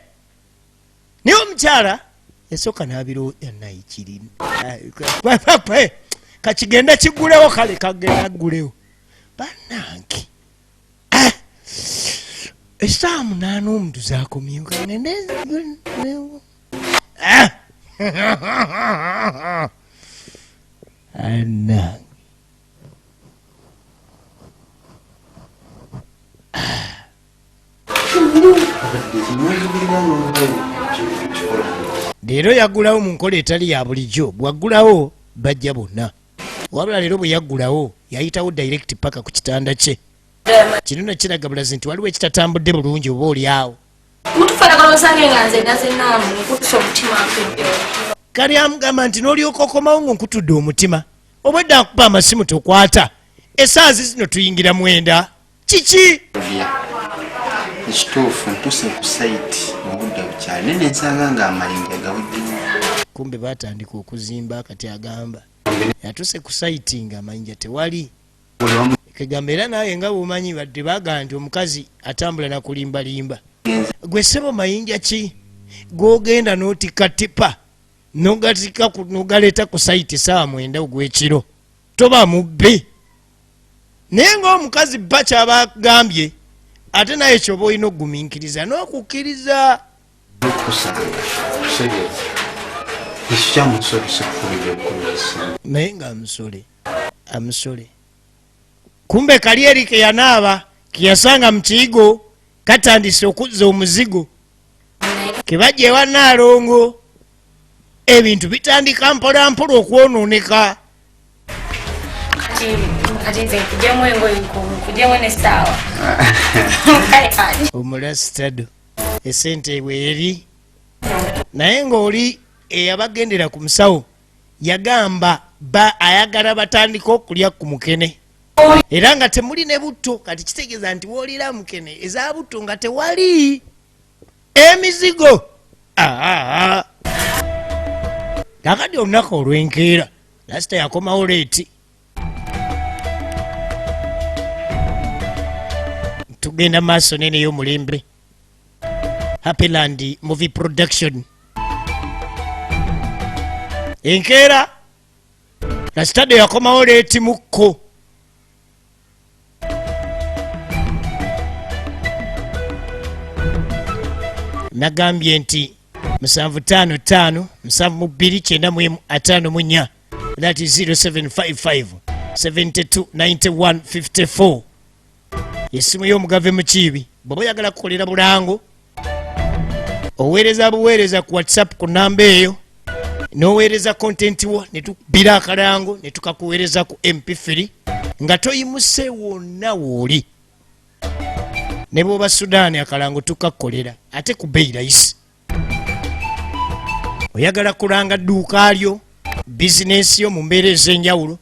naye omukyala yasooka n'abiro nayikiri kakigenda kigulewo, kale kagenda gulewo. Bannange, essaawa 8 omuntu zakomyewo, kagende. Annange, leero yaggulawo mu nkola etali ya bulijjo. Bwaggulawo bajja bonna, wabula leero bwe yaggulawo yayitawo direct paka ku kitanda kye. Kino no kiraga bulazi nti waliwo ekitatambudde bulungi oba oli awo. Mutufaanagana osange nga nze nazenaamu nkutusa omutima mpedde. Kali amugamba nti n'olyoka okomawo ng'onkutudde omutima, obwedda nkuba amasimu tokwata, essaazi zino tuyingira 9, kiki? Ekituufu ntuse ku site mu budde bukyali, naye nensanga nga amayinja gaweddewo. Kumbe batandika okuzimba. Kati agamba yatuse ku site nga amayinja tewali. Kegamba era naawe nga bwomanyi badde bagamba nti omukazi atambula nakulimbalimba. Gwe ssebo, mayinja ki gogenda n'otikka tipa nogatika nogaleeta ku site saawa 9 ogw'ekiro? Toba mubbi. Naye ng'omukazi bba kyaba agambye, ate naye kyoba olina okugumiikiriza n'okukkiriza. Okusanga kusegeeza ekyo kyamusole sikukubidde bukubiza. Naye nga amusole amusole, kumbe kali eri ke yanaaba keyasanga mu kiyigo katandise okuzza omuzigo kebajja ewa Naalongo. Ebintu bitandika mpolampola okwonooneka. Kati nze nkujemu engoye, nkujemu n'essaawa. Omulasitado esente bweri, naye ng'oli eyabagendera ku musawo yagamba ba ayagala batandika okulya ku mukene era nga temuli ne butto. Kati kitegeeza nti woolira mukene eza butto nga tewali emizigo. Aa, kakati olunaku olw'enkeera lasita yakomawo late. Tugenda maaso nene y'omulembe Happyland Movie Production. Enkeera lasitadde yakomawo late mukko. Nagambye nti 755 72 91 54, that is 0755 72 91 54, essimu y'omugave mukiibi. Bw'oba oyagala kukolera bulango, oweereza buweereza ku WhatsApp ku namba eyo, n'oweereza content wo, ne tukubira akalango ne tukakuweereza ku MP3 nga toyimuse wonna wooli. Ne bw'oba Sudaani, akalango tukakukolera ate ku bbeeyi layisi. Oyagala kulanga dduuka lyo, bizinensi yo mu mbeera ez'enjawulo,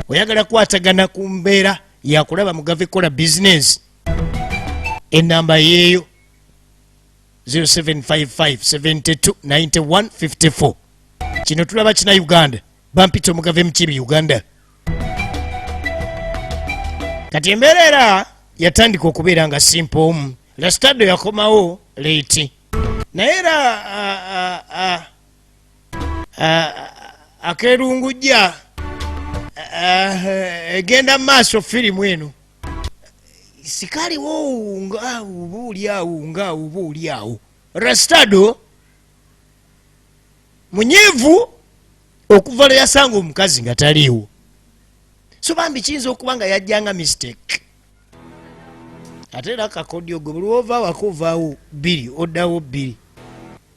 oyagala kukwatagana ku mbeera yakulaba mugave kukola bizinensi, enamba yeeyo 0755 72 91 54. Kino tulaba kina Uganda. Bampita omugave mukibi Uganda. Kati embeera era yatandika okubeera nga simple omu lasitado yakomawo late, naye era akerungujja egenda mu maaso. Firimu eno sikaliwo nga oba oli awo, nga oba oli awo rasitado munyiivu okuva lwe yasanga omukazi nga taliiwo. So bambi kiyinza okuba nga yajjanga mistake. Ate era kakodyo gwe buli wova waka ovaawo 2, oddawo 2,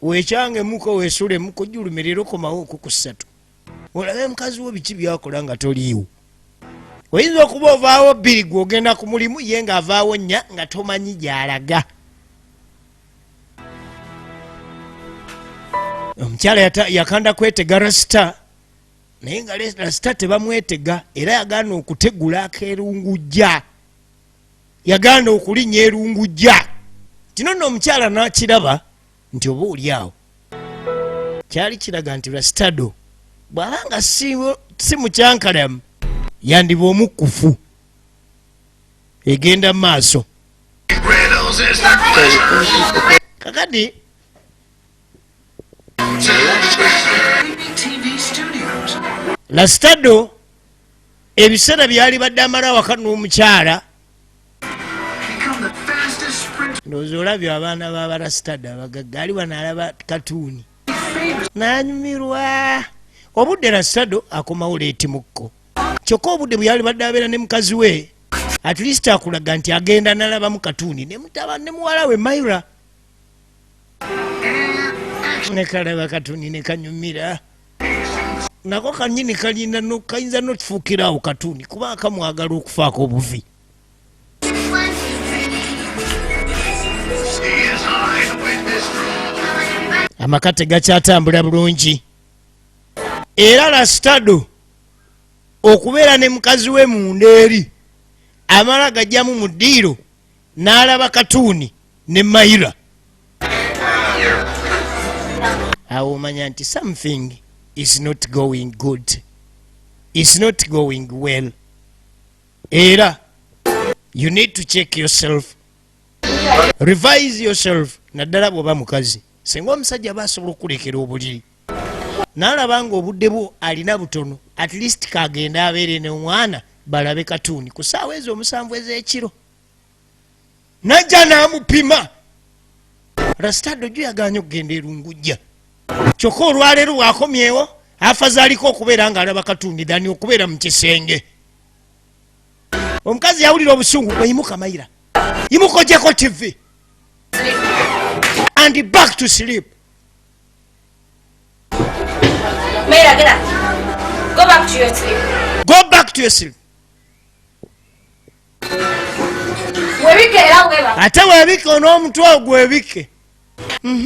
wekyangemuko, weesulemuko, julumirira, okomawo oku ku 3, olabe mukazi wo biki byakola nga toliiwo. Oyinza okuba ovaawo 2, gwe ogenda ku mulimu, ye ng'avaawo 4 nga tomanyi gy'alaga. Omukyala yakanda kwetega rasita, naye nga rasita tebamwetega. Era yagaana okutegula akerungujja, yagaana okulinnya erungujja. Kino nno omukyala n'akiraba nti oba oli awo kyali kiraga nti rasitado bw'aba nga si mukyankalamu, yandiba omukkufu. Egenda mu maaso. Kakati lasitado ebiseera byali badde amala awaka n'omukyala, ndowooza olabye abaana b'abarasitado abagagga, ali wano alaba katuuni nanyumirwa obudde. Rasitado akomawo late mukko, kyokka obudde bwe yali badde abeera ne mukazi we, at least akulaga nti agenda nalabamu katuuni ne mutaba ne muwala we Maira, nekalaba katuuni ne kanyumira nako kanyini kalina kayinza notufuukirawo katuuni kuba kamwagala okufaako obuvi. Amaka tegakyatambula bulungi, era lasitado okubeera ne mukazi we munda eri amala gajjamu mu ddiiro n'alaba katuuni ne Mayira. Awo omanya nti something is not going good, is not going well, era you need to check yourself, revise yourself, naddala bw'oba mukazi. Singa omusajja aba asobola okukulekera obuliri n'alaba nga obudde bwo alina butono, at least kagenda abeere n'omwana balabe katuuni ku ssaawa ezo 7 ez'ekiro, najja n'amupima. Rasitado jo yaganye okugenda erungujja, kyokka olwaleero bw'akomyewo afazaaliko okubeera ng'alaba katuuni dani okubeera mu kisenge. Omukazi yawulira obusungu. Bweyimuka Mayira, yimuka ojeko TV and back to sleep. Mayra, get up. Go back to your sleep. Go back to your sleep. Webike era weba. Ate webike on'omutwe ogwo webike.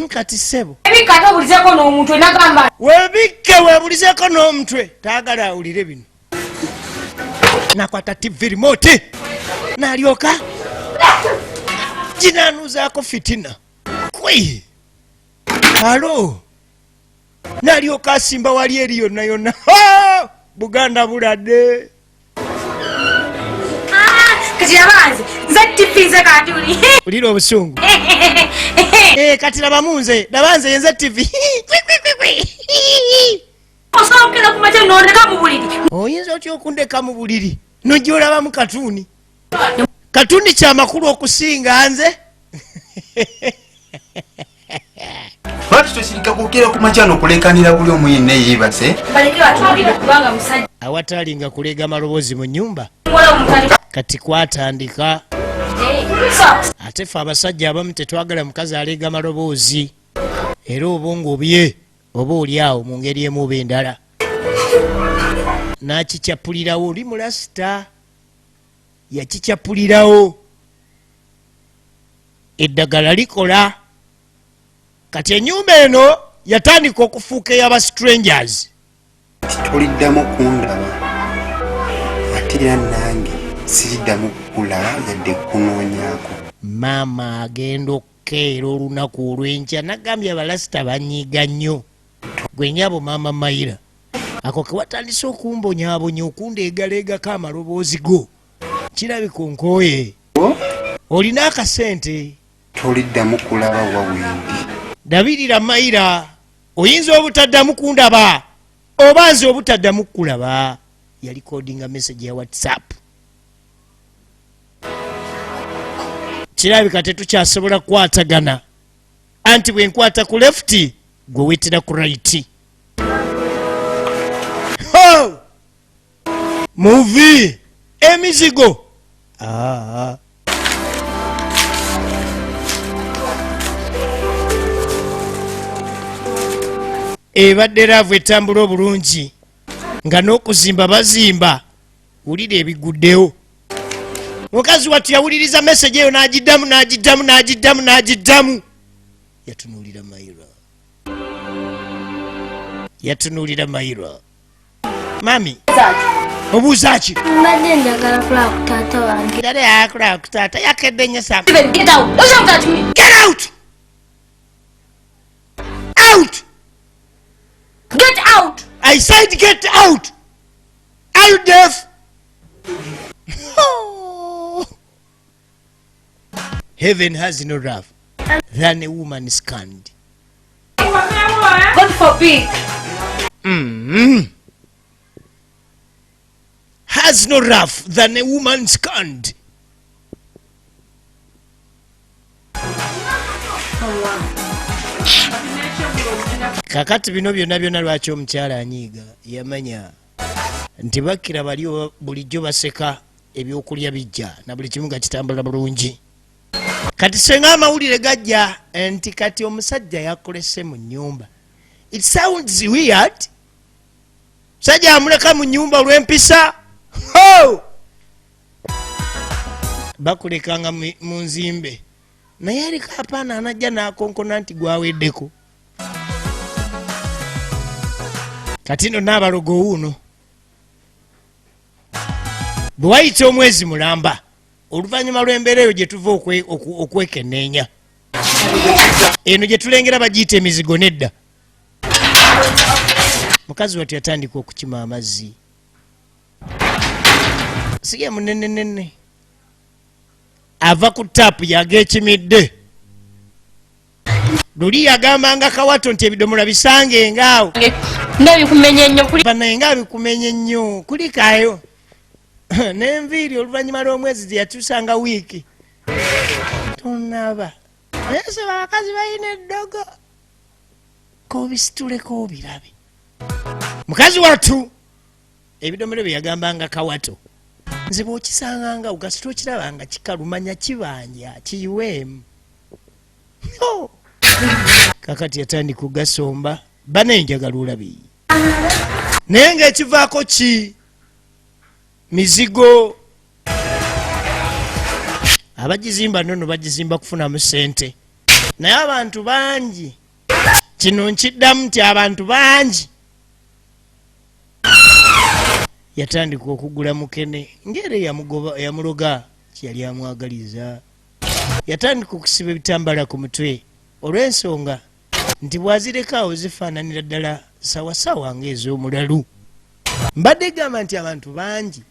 Kati ssebo. Webike ate obulizeeko n'omutwe nagamba. Webike webulizeeko n'omutwe. Taagala awulire bino. Nakwata TV remote. N'alyoka ginaanuzaako fitina. Kwi. Alo. N'alyoka asimba wali eri yonna yonna. Ha! Buganda buladde. Kati laba nze, nze TV nze katuli. Wulira obusungu. Kati labamu nze, laba nze nze TV. Osobola okugenda ku makya n'ondeka mu buliri. Oyinza otya okundeka mu buliri n'ojja olabamu katuuni? Katuuni kyamakulu okusinga nze. Lwaki tosirika kukera ku makya n'okulekanira buli omu yenna eyeebase? Baleke batuwulire kubanga musajja. Awatali nga kuleega maloboozi mu nnyumba. Wala omutali. Kati kwatandika. So. Ate ffe abasajja abamu tetwagala mukazi aleega maloboozi. Era obwongo bye oba oli awo mu ngeri emu oba endala. N'akikyapulirawo oli mulasita. Yakikyapulirawo. Eddagala likola. Kati ennyumba eno yatandika okufuuka ey'aba strangers. Toliddamu kundaba ate era nange siriddamu kukulaba yadde kunoonyaako. Maama agenda okukeera olunaku olw'enkya nagambye abalasita banyiiga nnyo. Gwe nnyabo maama Mayira ako ke watandise okumbonyaabonya okundeegaleegako amaloboozi go. Kirabika onkooye. Olina akasente. Toliddamu kulaba wa wendi. Dabirira Mayira, oyinza obutaddamu kundaba oba nze obutaddamu kukulaba. Yalikodinga message ya WhatsApp. Kirabika tetukyasobola kukwatagana. Anti bwe nkwata ku left gwe weetera ku right. Ho! Movie emizigo. Ebadde laavu etambula obulungi nga n'okuzimba bazimba. Wulira ebiguddewo. Mukazi wattu yawuliriza message eyo n'agiddamu, n'agiddamu, n'agiddamu, n'agiddamu. Yatunuulira Mayira. Yatunuulira Mayira. Mami, obuuza ki? Mbadde njagala kulaba ku taata wange. Dada yakulaba ku taata, yakedde nnyo Sam. Get out! What's wrong with me? Get out! Out! Get out! I said get out! Are you deaf? Heaven has no wrath than a woman scanned. God forbid. Has no wrath than a woman scanned. Kakati bino byonna byonna lwaki omukyala anyiiga? Yamanya nti bakira bali bulijjo baseka ebyokulya bijja na buli kimu nga kitambula bulungi. Kati senga amawulire gajja nti kati omusajja yakulese mu nnyumba. It sounds weird. Musajja amuleka mu nnyumba olw'empisa. Ho! Bakulekanga mu nzimbe. Naye aliko apaana anajja n'akonkona nti gwaweddeko. Kati nno n'abalogo wuuno. Bwe wayita omwezi mulamba, oluvannyuma lw'embeera eyo gye tuva okwekenneenya. Eno gye tulengera bagiyita emizigo nedda. Mukazi wattu yatandika okukima amazzi. Si ye munenenene. Ava ku taapu yageekimidde. Luli yagambanga Kawato nti ebidomola bisange ngaawo. Nga bikumenya ennyo kuli. Banaye nga bikumenya ennyo kulikayo. N'enviiri oluvannyuma lw'omwezi gye yatuusanga wiiki. Tonaba. Naye se abakazi balina eddogo. K'obisituleko obirabe. Mukazi wattu ebidomero bye yagambanga Kawato. Nze bw'okisanganga ogasita okirabanga kikalumanya kibanja kiyiweemu. Kakati yatandika okugasomba. Banaye njagala olabe. Naye ng'ekivaako ki mizigo. Abagizimba nnono bagizimba kufunamu ssente, naye abantu bangi, kino nkiddamu nti abantu bangi. Yatandika okugula mukene ng'era yamuloga kyeyali amwagaliza. Yatandika okusiba ebitambala ku mutwe olw'ensonga nti bw'azireka zifaananira ddala sawasawa ng'ez'omulalu. Mbadde gamba nti abantu bangi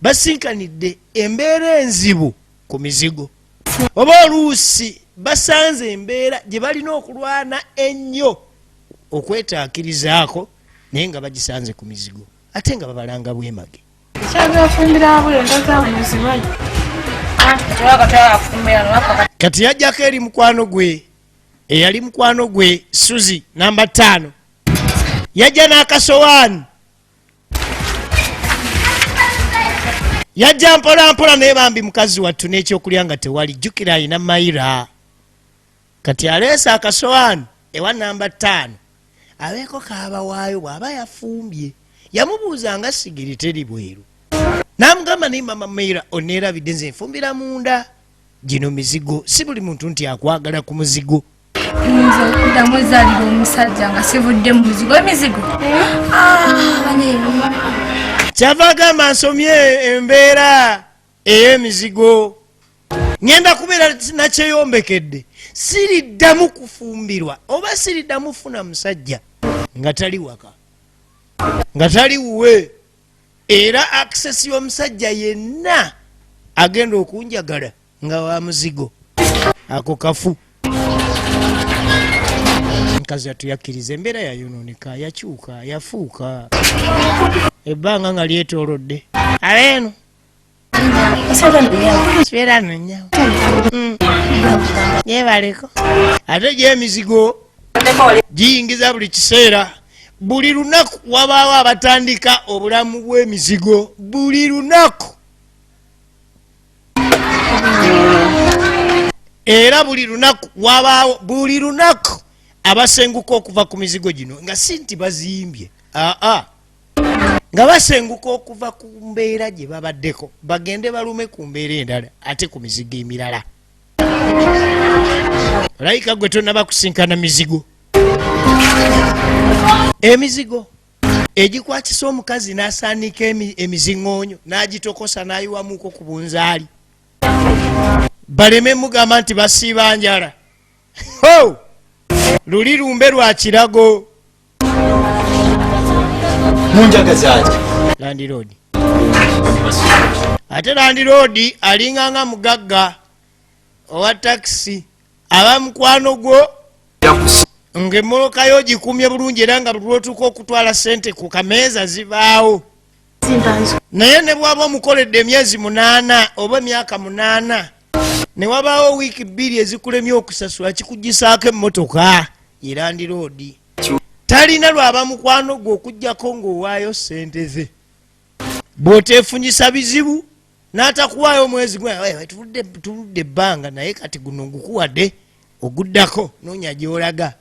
basinkanidde embeera enzibu ku mizigo, oba oluusi basanze embeera gye balina okulwana ennyo okwetaakirizaako, naye nga bagisanze ku mizigo, ate nga babalanga bwemage. Kyagafumbira abule ndozamuzimanyi. Kati yajjako eri mukwano gwe, eyali mukwano gwe Suzi namba 5. Yajja n'akasowaani, yajja mpola mpola, naye bambi mukazi wattu n'ekyokulya nga tewali. Jjukira alina mayira. Kati aleese akasowaani ewa namba 5 abeeko kaabawaayo bw'aba yafumbye. Yamubuuza nga sigiri teri bweru, n'amugamba, "Naye mama Mayira, oneerabidde nze nfumbira munda." Gino mizigo, si buli muntu nti akwagala ku muzigo. Nze okuddamu ezaalira omusajja nga sivudde mu muzigo, emizigo. Ah, bane. Kyava agamba, "Nsomye embeera ey'emizigo, ŋŋenda kubeera nakyeyombekedde, siriddamu kufumbirwa oba siriddamu funa musajja nga tali waka, nga tali wuwe, era access y'omusajja yenna agenda okunjagala nga wa muzigo." Ako kafu. Mukazi atu yakkiriza embeera yayonooneka, yakyuka, yafuuka ebbanga nga lyetoolodde abeeno kibeera nonyawo yebaleko. Ate gyemizigo giyingiza buli kiseera, buli lunaku wabaawo abatandika obulamu bw'emizigo buli lunaku, era buli lunaku wabaawo, buli lunaku abasenguka okuva ku mizigo gino, nga si nti bazimbye, aa, nga basenguka okuva ku mbeera gye babaddeko bagende balume ku mbeera endala, ate ku mizigo emirala. Olayika gwe tonaba kusinkana mizigo, emizigo egikwatisa omukazi n'asaanika emiziŋoonyo n'agitokosa n'ayiwamuko ku bunzaali, baleme mugamba nti basiiba njala. Ho! Luli lumbe lwa kirago. Munjagazaki? Landlord, ate landlord alinganga mugagga owa takisi, aba mukwano gwo ng'emmoloka yo gikumye bulungi, era nga buli lwotuuka okutwala sente ku kameeza zibaawo. Naye ne bwaba omukoledde emyezi 8 oba emyaka 8, ne wabaawo wiiki 2 ezikulemye okusasula, kikugisaako emmotoka. Ye landlord talina lwaba mukwano gwe okugjako ng'owaayo sente ze. Bw'oteefunyisa bizibu n'atakuwaayo omwezi gwe, "Tuludde ebbanga, naye kati guno ngukuwadde, oguddako noonya gy'olaga,"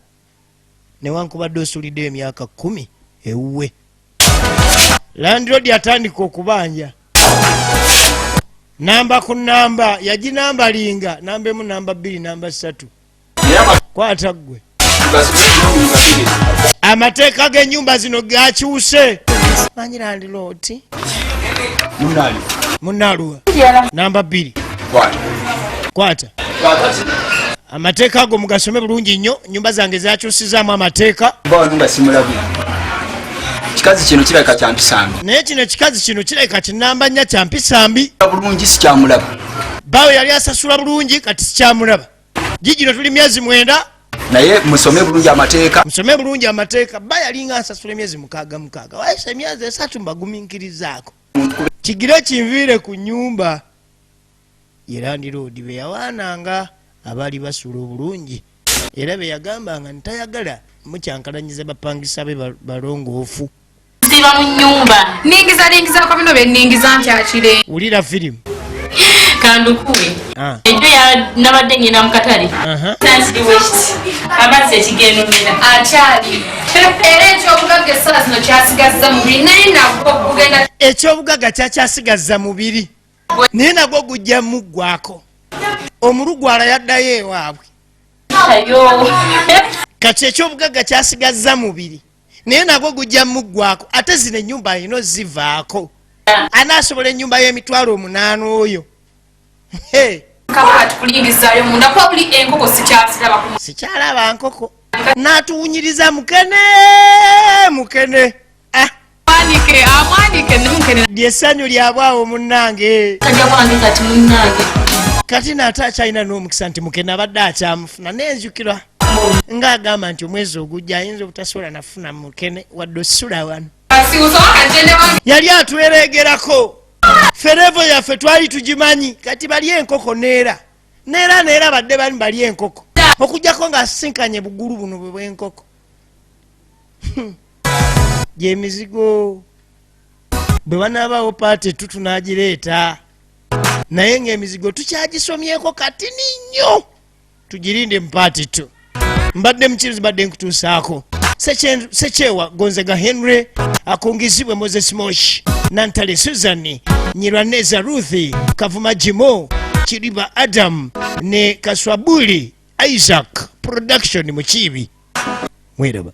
newankubadde osulidde emyaka 10 ewuwe. Landlord atandika okubanja namba ku namba, yaginambalinga namba 1, namba 2, namba 3. Kwata ggwe, amateeka g'ennyumba zino gakyuse. Manyi landlord munaluwa namba 2, kwata amateeka ago mugasome bulungi nnyo. Nyumba zange zakyusizaamu amateeka. Bawano nga simulabye, kikazi kino kirabika kyampisambi. Naye kino ekikazi kino kirabika kinamba nnya kyampisambi. Bulungi sikyamulaba. Baawe yali asasula bulungi, kati sikyamulaba. Gigino tuli myezi 9. Naye musome bulungi amateeka. Musome bulungi amateeka. Ba yalinga asasula emyezi 6 6, waisa emyezi 3, mbagumiikirizaako kigire kinviire ku nyumba. Ye landlord be yawaananga abaali basula obulungi, era be yagambanga ntayagala mukyankalanyiza bapangisa be balongoofu. Siba mu nyumba. Ningiza ningizako bino byeningiza nti akire. Wulira firimu. Kandukuwe. Ah. Ejo ya nabadde ngenda mu katale. Sansiriwekiti amazzi ekigenumira. Akyali era ekyobugagga essaawa zino kyasigazza mubiri, naye nagwo gugenda. Ekyobugagga kyakyasigazza mubiri, naye nagwo gujja muggwako. Omulugwala yaddayo ewaabwe. Ayo. Kati ekyobugagga kyasigazza mubiri, naye nagwo gujja muggwako. Ate zino ennyumba alina ozivaako, anaasobola ennyumba y'emitwalo 8 oyo? Hey, Kabati kulingizaayo munda, kuba buli enkoko sikyaziraba ku. Sikyalaba nkoko. N'atuwunyiriza mukene mukene. Ah, Mwanike amwanike nemukene. Lyessanyu lyabwawo munnange. Kajja kwange kati munnange. Kati naate akyalina n'omukisa nti mukene abadde akyamufuna, nenzjukirwa ng'agamba nti omwezi ogujja ayinza obutasobola nafuna mukene wadde osula wano. Siusobola kagende wange. Yali atweregerako ferevo yaffe twali tugimanyi. Kati bali enkoko neera neera neera badde bali bali enkoko, okugjako ng'asisinkanye bugulu buno bwe bw'enkoko. Gyemizigo bwe banaabaawo part two tunagireeta, naye ng'emizigo tukyagisomyeko katini nnyo, tugirinde mu part two. Mbadde mukirizi, mbadde nkutuusaako Sekyewa Gonzaga Henry, akungizibwe Moses Mosh, Nantale Susan, Nyirwaneza Ruthi, Kavuma Jimo, Kiriba Adam ne Kaswabuli Isaac. Production Mukiibi. Mweraba.